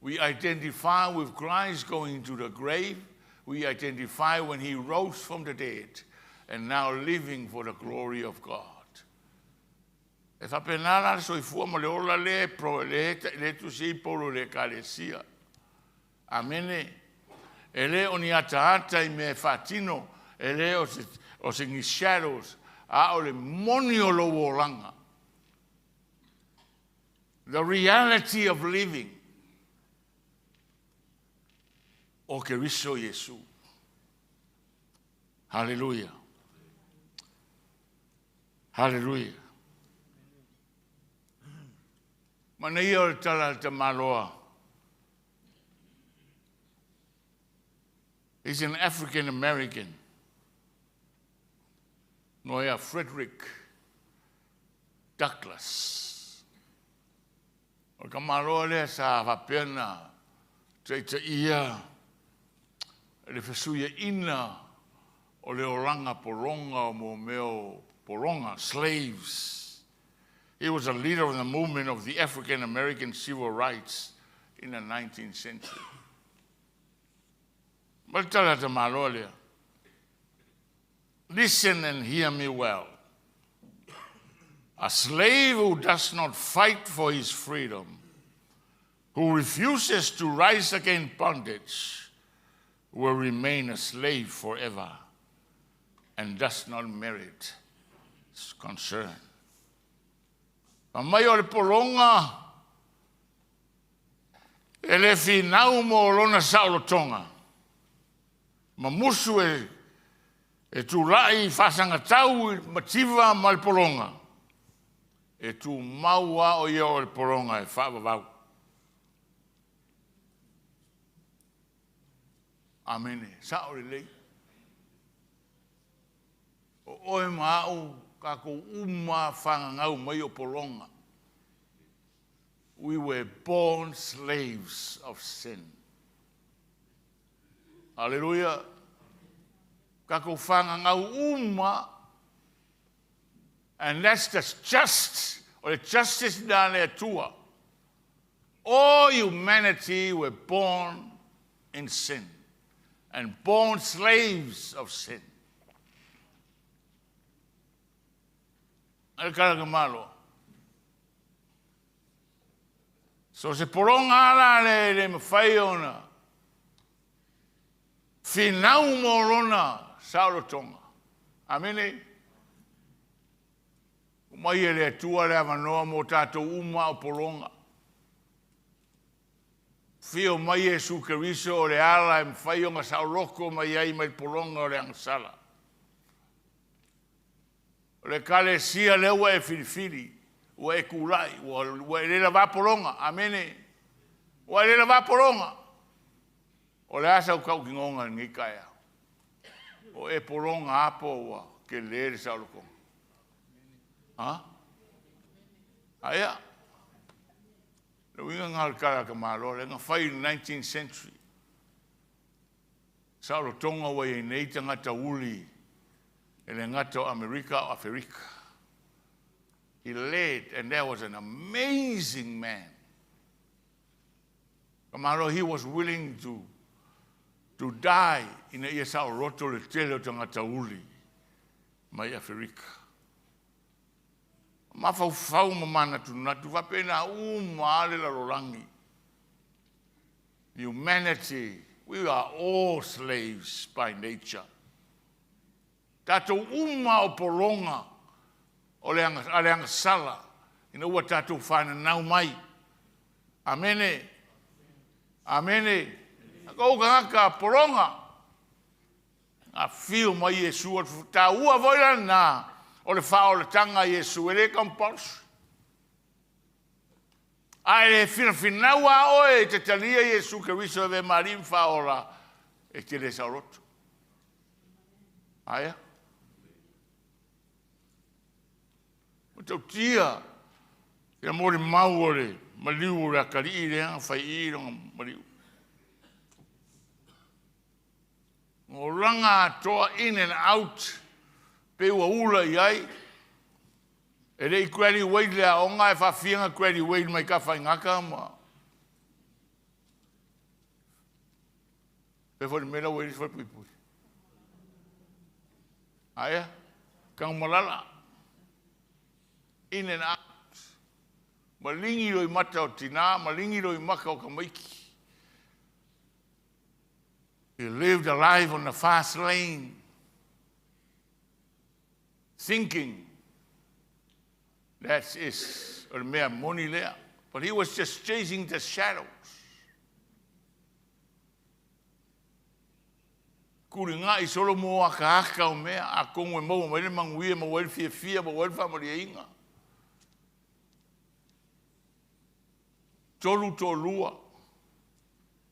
We identify with Christ going into the grave. We identify when he rose from the dead and now living for the glory of God. E faapena la le soifua ma le ola lea e pro le le tusi ai Paulo i le Ekalesia. Amene. E le o ni ataata i mea e faatino, e le o se ni shadows, a o le moni o lou olaga. The reality of living. O Keriso Iesu. Hallelujah. Hallelujah. Manaia o le tala a le tamaloa. He's an African American. Noia Frederick Douglass. O le tamaloa lea sa faapea na taitaia le fesuiaina o le olaga pologa o mo mea o pologa, slaves. He was a leader of the movement of the African American civil rights in the 19th century. Ma le tala a tamaloa lea. Listen and hear me well. A slave who does not fight for his freedom, who refuses to rise against bondage, will remain a slave forever and does not merit concern. Mai o le pologa e le finau mo lona saolotoga. Ma musu e tulai faasagatau i mativa ma le pologa. E tu mau a o ia o le pologa e faavavau. Amene. Sao lelei. O oe ma au tatou uma fagagau mai o pologa. We were born slaves of sin. Hallelujah. Tatou fagagau uma. And that's the just, or the justice na le Atua. All humanity were born in sin and born slaves of sin. Ale kala malo. So se pologa ala le le mafai ona finau mo lona saolotoga. Amene. Mai e le Atua le avanoa mo tatou uma o pologa. Fio mai Iesu Keriso o le ala e mafai ona saoloto mai ai mai le pologa o le agasala. O le ekalesia lea ua e filifili, ua e tulai, ua e le lavā pologa. Amene. Ua e le lavā pologa. O le a sau tautinoga i lenei taeao? O e pologa lava po o ua tele le saolotoga? Ha? Aia. Le uiga lena o le tala a tamaloa lea na fai i le 19th century. Saolotoga ua i ai nei tagata uli e le gata o Amerika a o Aferika. He led and there was an amazing man. Tamaloa, he was willing to die ina ia saoloto le tele o tagata uli mai Aferika. Mafaufau ma manatunatu faapena uma lava le lalolagi. Humanity, we are all slaves by nature. Tatou uma o pologa o le a le agasala ina ua tatou fananau mai. Amene. Amene. Tatou tagata pologa. Afio mai Iesu, taua foi lana o le faaolataga a Iesu, e le compulsory. A e le finafinau a oe e te talia Iesu Keriso e avea ma Alii ma Faaola, e te le saoloto. Aia. Matautia ia molimau o le maliu o le atalii lea na fai i lona maliu. Olaga atoa in and out pe ua ula i ai. E le i graduate le aoga e faafia na graduate mai Tafaigata ma pe foi le mea la ua i ai le falepuipui. Aia, Tanumalala. In and out. Maligi loi mata o tina, maligi loi maka o tamaiti. He lived a life on the fast lane, thinking that is o le mea moni lea. But he was just chasing the shadows. Kuligaʻi solo mo akaaka o mea, atonu e maua mai le manuia, maua ai le fiafia, maua ai le faamalieina. 32,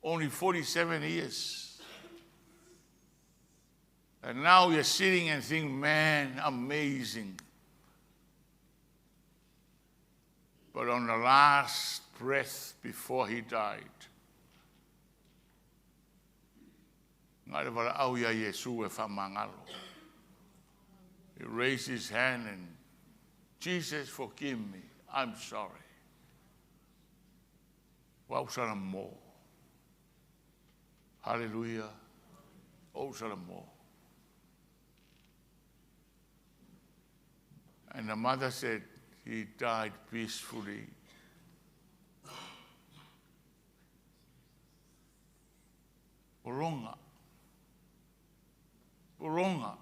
only 47 years. And now you're sitting and think, man, amazing. But on the last breath before he died, na le valaau ia Iesu e faamagalo. He raised his hand and, Jesus, forgive me. I'm sorry. Ua salamo. Hallelujah. O salamo. And the mother said, he died peacefully. Pologa. Pologa.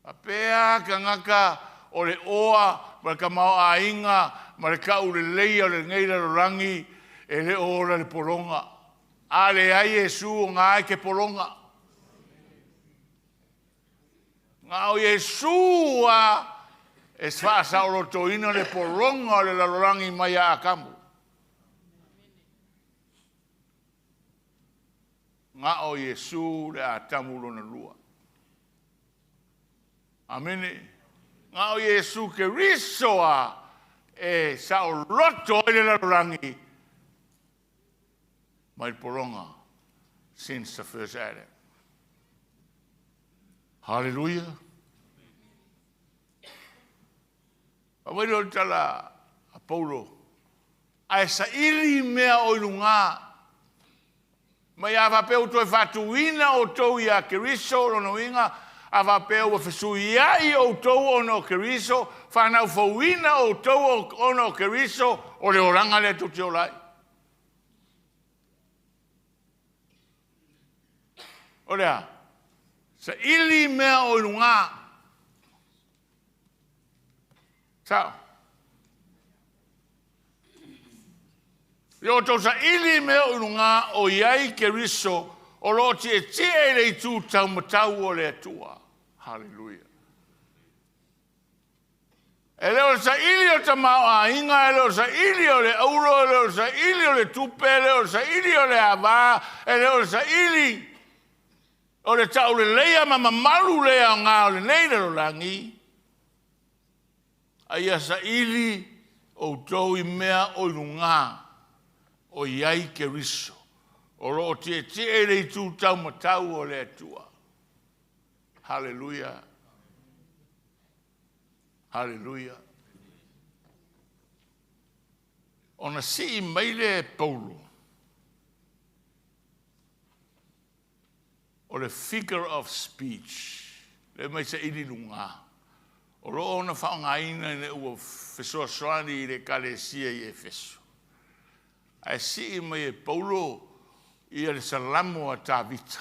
A pea tagata o le oa ma le tamaoaiga ma le taulelei o lenei lalolagi e le o ola le pologa. A leai Iesu o gā e te pologa. Na o Iesu a e faasaolotoina le pologa o le lalolagi mai ia Atamu. Na o Iesu le Atamu lona lua. Amene. Na o Iesu Keriso a e saoloto ai le lalolagi mai le pologa since the first Adam. Hallelujah. A wai o le tala a Paulo. Ae saili mea o i luga. Mai a faapea ua toe faatuina outou ia Keriso, lona uiga, a faapea ua fesuiai outou ona o Keriso, whanau outou ona o Keriso, o le olaga lea tou te ola ai. O lea, saili mea o i luga. Sao. Ia outou saili i mea o i lugā o i ai Keriso o lo o tietie i le itu taumatau o le Atua. Haleluia. E le o le saili o le tamaoaiga, e le o le saili o le auro, e le o le saili o le tupe, e le o le saili o le avā, e le o le saili o le tauleleia ma mamalu le aoga o lenei lalolagi, a ia saili outou i mea o i lugā o i ai Keriso, o lo o tietie i le itu taumatau o le Atua. Haleluia! Haleluia! Ona sii mai lea e Paulo o le figure of speech, lea mai saili i lugā, o lo o ona faaaogaina ina ua fesoasoani i le Ekalesia i Efeso. Ae sii mai e Paulo ia le Salamo a Tavita,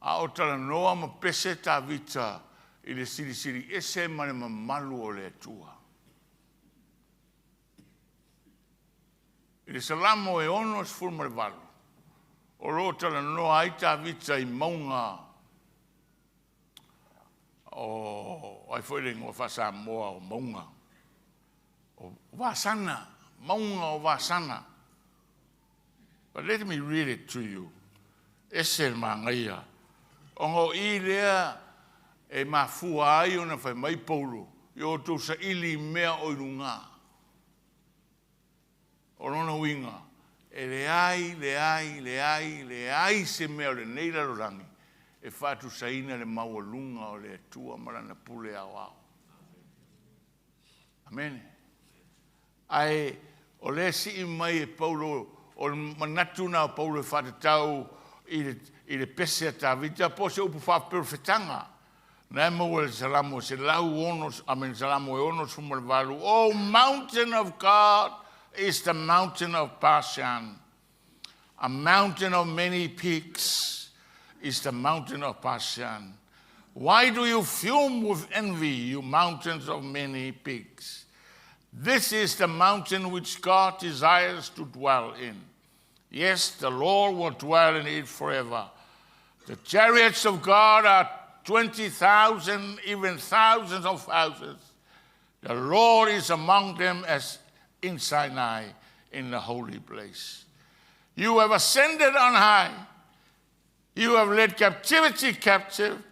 a o talanoa ma pese Tavita i le silisili ese ma le mamalu o le Atua. I le Salamo e 68, o lo o talanoa ai Tavita i mauga o ai foi le igoa faa-Samoa o mauga o Vasana, mauga o Vasana. But let me read it to you. Ese le manaia. Ona o i lea e mafua ai ona fai mai Paulo, ia outou saili i mea o i lugā. O lona uiga, e leai, leai, leai, leai se mea o lenei lalolagi e faatusaina le maualuga o le Atua ma Lana pule aoao. Amene. Ae o lea sii mai e Paulo, o le manatu na o Paulo e faatatau i le pese a Tavita po o se upu faaperofetaga. Na e maua i le Salamo 106, amen, Salamo e 68, O mountain of God is the mountain of Bashan. A mountain of many peaks is the mountain of Bashan. Why do you fume with envy, you mountains of many peaks? This is the mountain which God desires to dwell in. Yes, the Lord will dwell in it forever. The chariots of God are 20,000, even thousands of thousands. The Lord is among them as in Sinai, in the holy place. You have ascended on high. You have led captivity captive.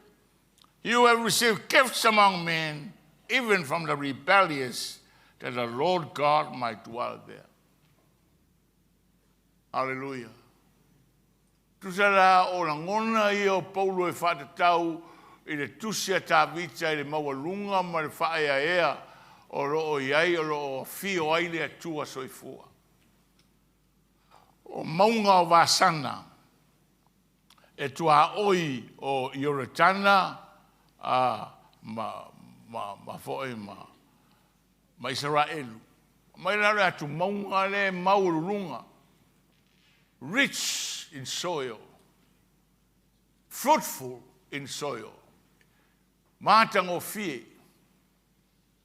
You have received gifts among men, even from the rebellious, that the Lord God might dwell there. Hallelujah. Tusa la o lagona ia o Paulo e faatatau i le tusi a Tavita i le maualuga ma le faaeaea o lo o i ai o lo o afio ai le Atua soifua. O mauga o Vasana e tuaoi o Ioretana ma foi ma Isaraelu. Mai la le atu mauga le maualuluga, rich in soil, fruitful in soil, matagofie.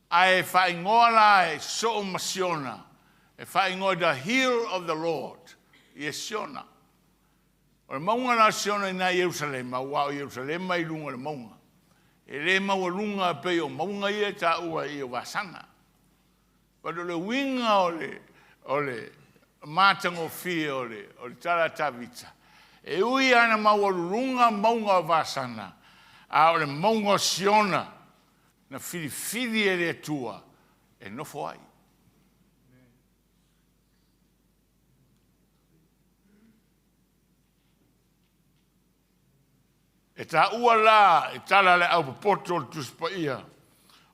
Ae faaigoa la e soo ma Siona, e faaigoa the hill of the Lord, ia Siona. O le mauga la Siona i nā Ierusalema, ua o Ierusalema i luga o le mauga. E le maualuga pei o mauga ia e taua i o Vasana. But o le uiga o le matagofie o le tala a Tavita, e ui ana maualuluga mauga o Vasana, a o le mauga o Siona na filifili e le Atua e nofo ai. E taua la e tala le aupopoto o le Tusi Paia,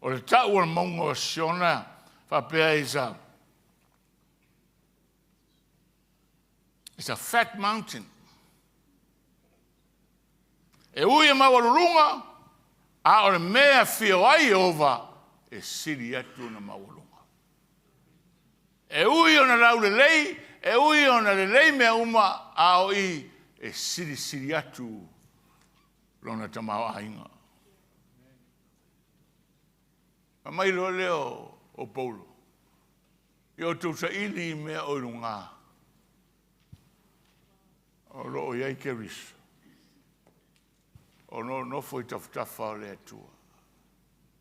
o le tau o le mauga o Siona, faapea is a fat mountain. E ui e maualuluga, a o le mea afio ai Ieova, e sili atu ona maualuga. E ui ona laulelei, e ui ona lelei mea uma, a o i e silisili atu lona tamaoaiga. Fa mai loa lea o Paulo. Ia outou saili i mea o i lugā, o lo o i ai Keriso, o lo o nofo i tafatafa o le Atua.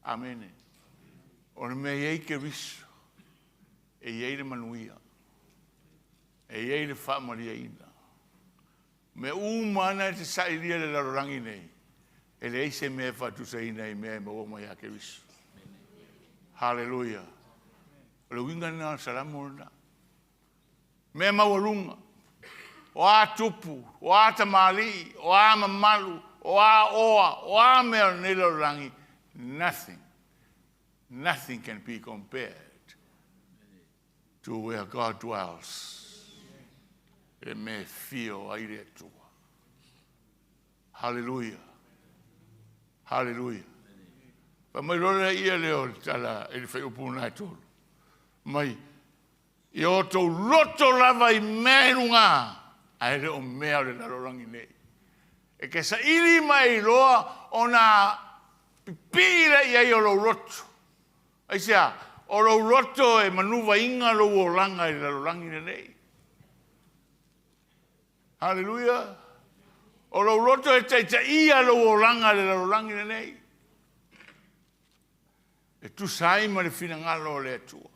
Amene. O le mea e i ai Keriso, e i ai le manuia, e i ai le faamalieina. Mea uma ana e te sailia i le lalolagi nei, e leai se mea e faatusaina i mea e maua mai ia Keriso. Haleluia. O le uiga lena o le Salamo lena. Mea maualuga, o a tupu, o a tamalii, o a mamalu, o a oa, o a mea o lenei lalolagi, nothing, nothing can be compared to where God dwells. E le mea e fio ai le Atua. Haleluia. Haleluia. Fa mai loa lea ia lea o le tala i le fuaiupu lena e tolu. Mai, ia outou loto lava i mea i luga, ae le o mea o le lalolagi nei. E ke saili ma e iloa ona pipii lea i ai o lou loto. Aisea? O lou loto e manuvaina lou olaga i le lalolagi lenei. Haleluia. O lou loto e taitaia lou olaga i le lalolagi lenei. E tusa ai ma le finagalo o le Atua.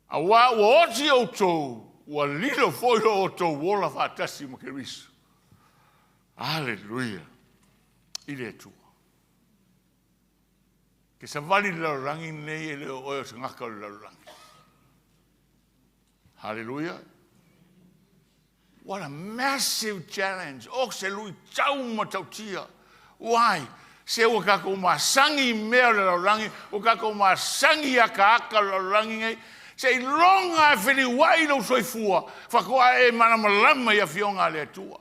Auā ua oti outou, ua lilo foi lo outou ola faatasi ma Keriso. Aleluia i le Atua. Ke savali i le lalolagi lenei e le o oe o se gaka o le lalolagi. Haleluia. What a massive challenge. O se luitau matautia. Why? Se ua tatou masani i mea o le lalolagi, ua tatou masani i akaaka o le lalolagi nei, seiloga e feliuai lou soifua, faatoa e malamalama i Afioga a le Atua.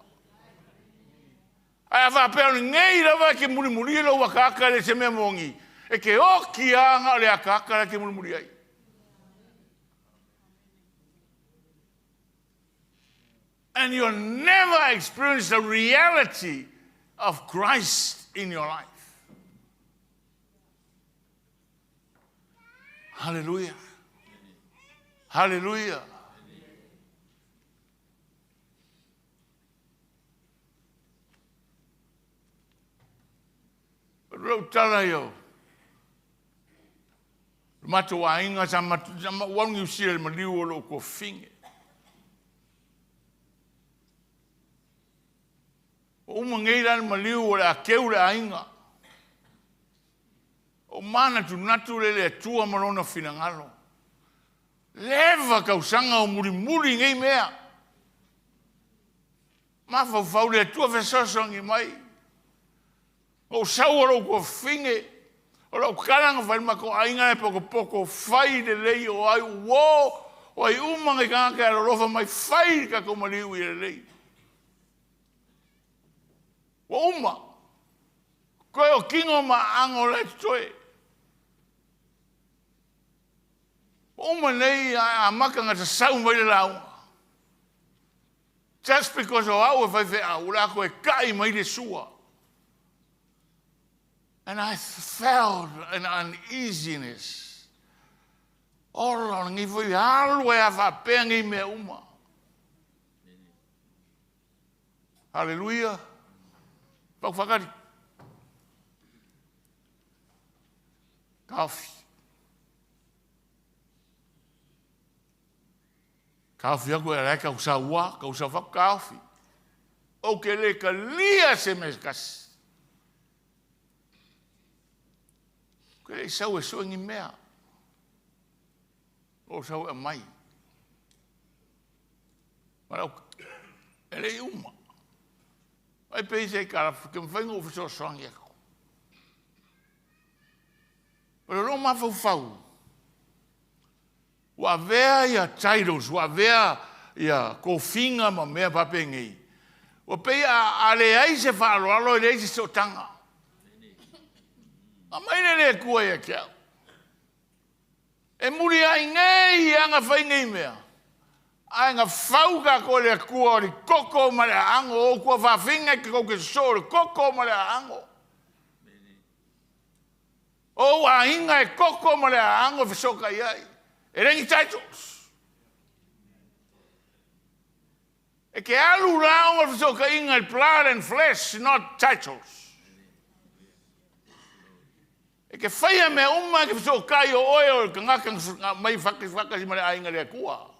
Ae a faapea o lenei lava e te mulimuli lou akaaka e le se mea moni, e te oti lava na o le akaaka la e te mulimuli ai. And you'll never experience the reality of Christ in your life. Hallelujah. Hallelujah. O lou tala ia o le matou aiga sa matou alu Niu Sila i le maliu o lou tuafafine. Ua uma nei la le maliu o le a teu le aiga. Ua manatunatu lea i le Atua ma Lona finagalo. Leva tausaga o mulimuli nei mea. Mafaufau le Atua fesoasoani mai. Ou sau o lou tuafafine, o lau tala na fai i le matou aiga e potopoto, fai lelei o ai uo, o ai uma nei tagata e alolofa mai, fai le tatou maliu ia lelei. Ua uma. Toe o tino ma aano la e totoe. Ua uma nei a amata ona sasau mai le lauga. Just because o au e faifeau, o le a toe ta'i mai le sua. And I felt an uneasiness. Ola, o lenei foi alu ai a faapea nei mea uma. Haleluia. Pau whakari. Taofi. Taofi aku e alae kau saua, kau sau faku taofi. Ou ke le talia se mea se tasi. Ke le sau e sue ni mea. O sau e aumai. Ma e le i uma. Ai pe se kalafu, ke mawhai ngō fesoasoani aku. O le lou mafaufau, Ua avea ia titles, ua avea ia tofiga ma mea faapenei, ua pei a leai se faaaloalo e leai se sootaga. Aumai le le Atua ia te au. E muliai nei aga fai nei mea, ae na fau tatou e le Atua o le koko ma le aano, o ou tuafafine tou te sosoo i le koko ma le aano. O ou aiga e koko ma le aago e fesootai ai. E le ni titles. E te alu la ona o le fesootaiga i blood and flesh, not titles. E te faia mea uma e te fesootai o oe o le tagata na aumai faatasi ma le aiga i le Atua.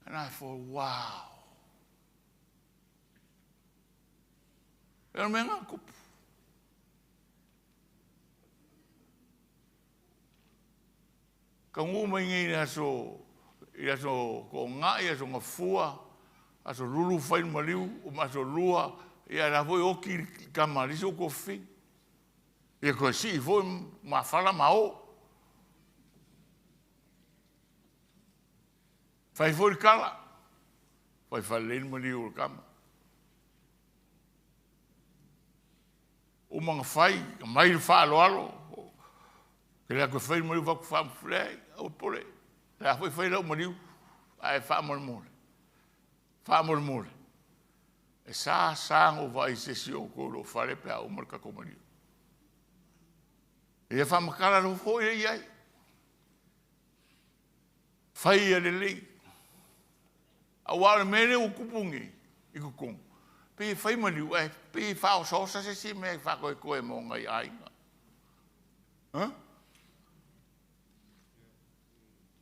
And I thought, wow. E o le mea na tupu. Taunuu mai nei i le aso, i le aso Toonai, aso Gafua, aso Lulu fai le maliu, aso Lua, ia la foi oti le tama a le isi o tofi. Ia toe sii foi mafala ma o. Fai foi le tala, fai faalelei le maliu o le tama. Uma ona fai, aumai le faaaloalo, ke le atu e fai le maliu fatu faamufu, leai, aua pole. Le a foi fai lau maliu, ae faamolemole, faamolemole. E sa sa ona ou vaai i se isi o outou i lou fale pe a uma le tatou maliu. Ia faamatala loa foi e i ai. Fai ia lelei. Aua o le mea lea ua tupu nei i totonu, pei e fai maliu ae pei e faaosaosa se isi mea e faatoetoe mo nai aiga. Huh?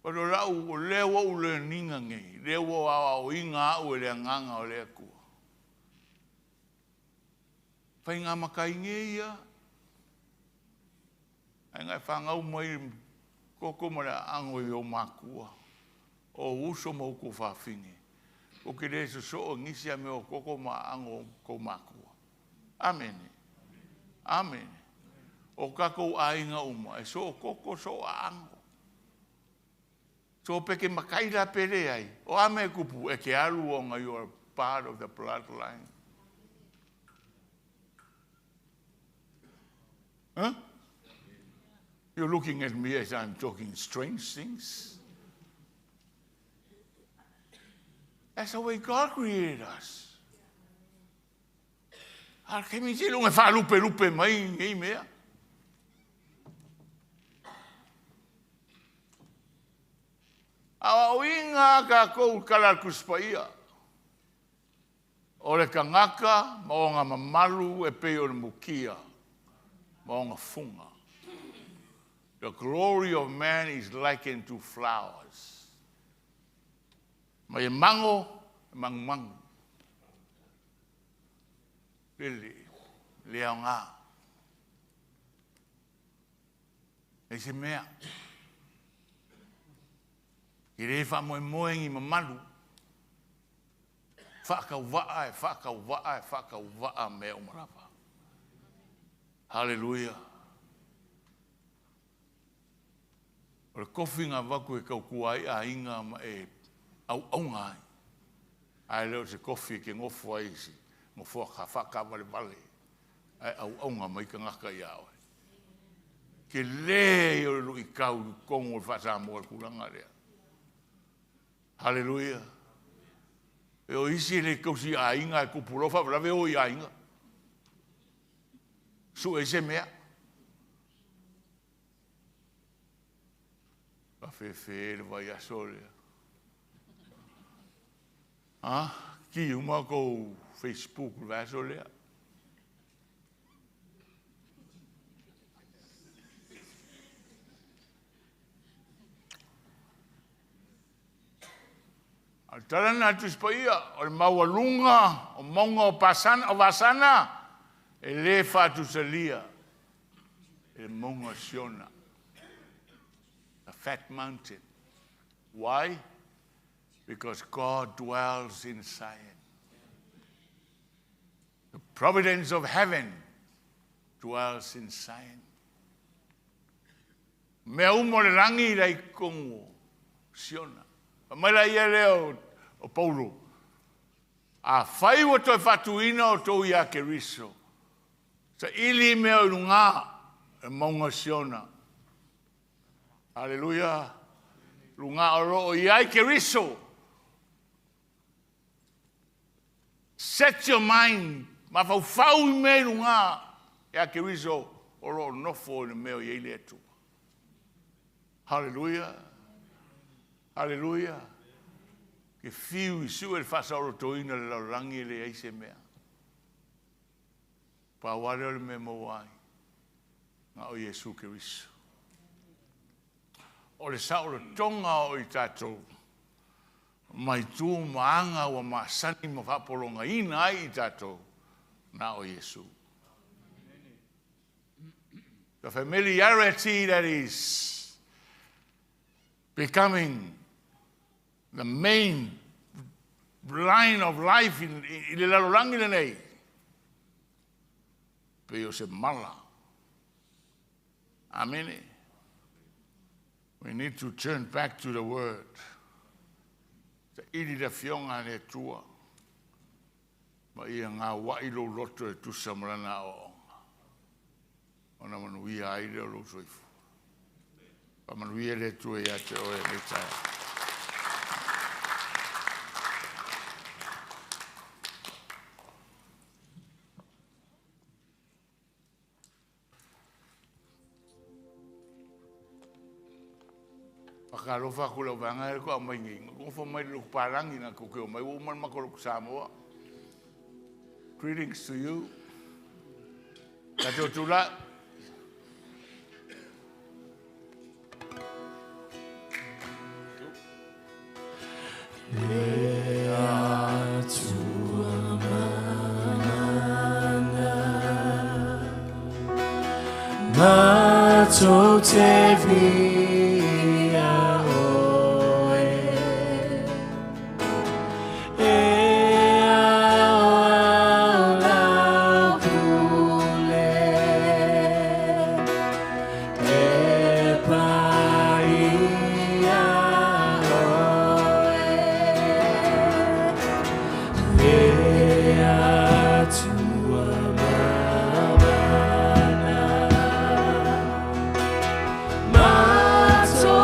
O lau, o lea ua ou learning nei, lea ua aoaoina au e le agaga o le Atua. Faiga matai nei ia. Ai ngai whangau mai koko ma le aago i o makua. O uso ma uku whawhine. O ke le soso o ngisi a me o koko ma aago o kou makua. Amene. Amene. O kakou aiga uma, e so o koko so o aago. So peke makai la pele ai. O ame kupu e ke alu o nga you are part of the bloodline. Huh? You're looking at me as I'm talking strange things. That's the way God created us. A ke mi te lunga whaalupe lupe mai nei mea. A o inga ka kou kala kuspaia. O le kangaka ma onga mamalu e pei o le mukia ma onga funga. The glory of man is likened to flowers. Ma e mango, e mangu mangu. Lele, le ao ngā. E se mea. I re wha moe moe ngi mamalu. Whakau waa e whakau waa e whakau waa mea umarapa. Hallelujah. O le kofi ngā vaku e kau ai a inga ma e au au ngai. Ai leo se kofi ke ngofu ai si. Ngofu ka whaka vale vale. Ai au au ngā mai ka ngaka i au. Ke le o le lui kau kongo le whasa mo le kulanga lea. Hallelujah. E o isi le kausi a inga e kupulo whawalave o i a inga. Su e se mea. Ka whewhe le vai aso lea. Ha? Ki uma kou Facebook le vai aso lea. A tala na tuspaia, o le maualunga, o maunga o pasana, o vasana, e le whaatusalia, e le maunga Siona. The fat mountain. Why? Because God dwells in Zion. The providence of heaven dwells in Zion. Mea umo le rangi lai kongo, Siona. Mai la ia leo o Paulo. A whai wa toi whatuina o tō ia ke riso. Sa ili mea o lunga e maunga Siona. Hallelujah. Lunga o loo i ke riso. Set your mind. Ma whau whau i me lunga. Ia Keriso o loo nofo i le mea o i ai le Atua. Haleluia. Haleluia. Ke fiu i sue le faasaolotoina le lalolagi e leai se mea. Pau lava lea o le mea e maua ai, na o Iesu Keriso. O le saolotoga o i tatou mai tu ma aga ua masani ma faapologaina ai i tatou, na o Iesu. The familiarity that is becoming the main line of life i le lalolagi lenei, pei o se mala. Amene. We need to turn back to the word. Saili le afioga a le Atua. Ma ia gauai lou loto e tusa ma lana aoaoga. Ona manuia ai lea o lou soifua. Faamanuia le Atua ia te oe i lenei taeao. Faatalofa atu i lau vaega lea faatoa aumai nei, nofo mai le lotu palagi na tou te omai ua uma le matou lotu Samoa. Greetings to you. Tatou tulai. Le Atua mana matou te viia oe e aoao lau pule e paia oe le Atua mana matou.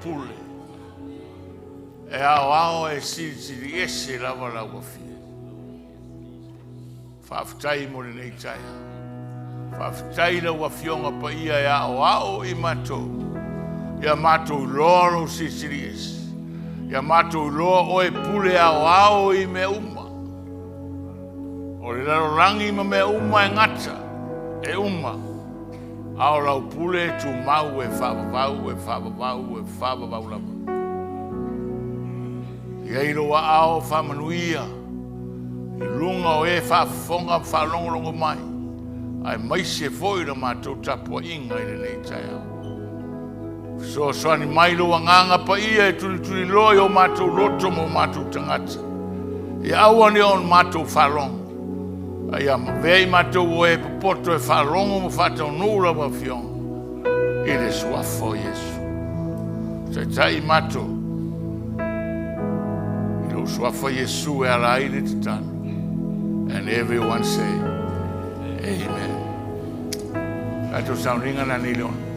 pule, e aoao e silisili ese lava lau Afioga. Faafetai mo lenei taeao. Faafetai i lau Afioga Paia e aoao i matou, ia matou iloa lou Silisili Ese, ia matou iloa oe e pule aoao i mea uma. O le lalolagi ma mea uma e gata, e uma, a o lau pule e tumau e faavavau, e faavavau, e faavavau lava. I ai lou aao faamanuia i luga o e faafofoga ma faalogologo mai, aemaise foi la matou tapuaiga i lenei taeao. Fesoasoani mai lou Agaga Paia e tulituliloa i o matou loto ma o matou tagata, ia aua ne i o matou faalogo, a ia avea i matou o e popoto e faalogo ma faataunuu lau Afioga i le Suafa o Iesu. Taitai i matou i lou Suafa Iesu e ala ai le tatalo. And everyone say, Amen. Tatou sauniga nanei le ono.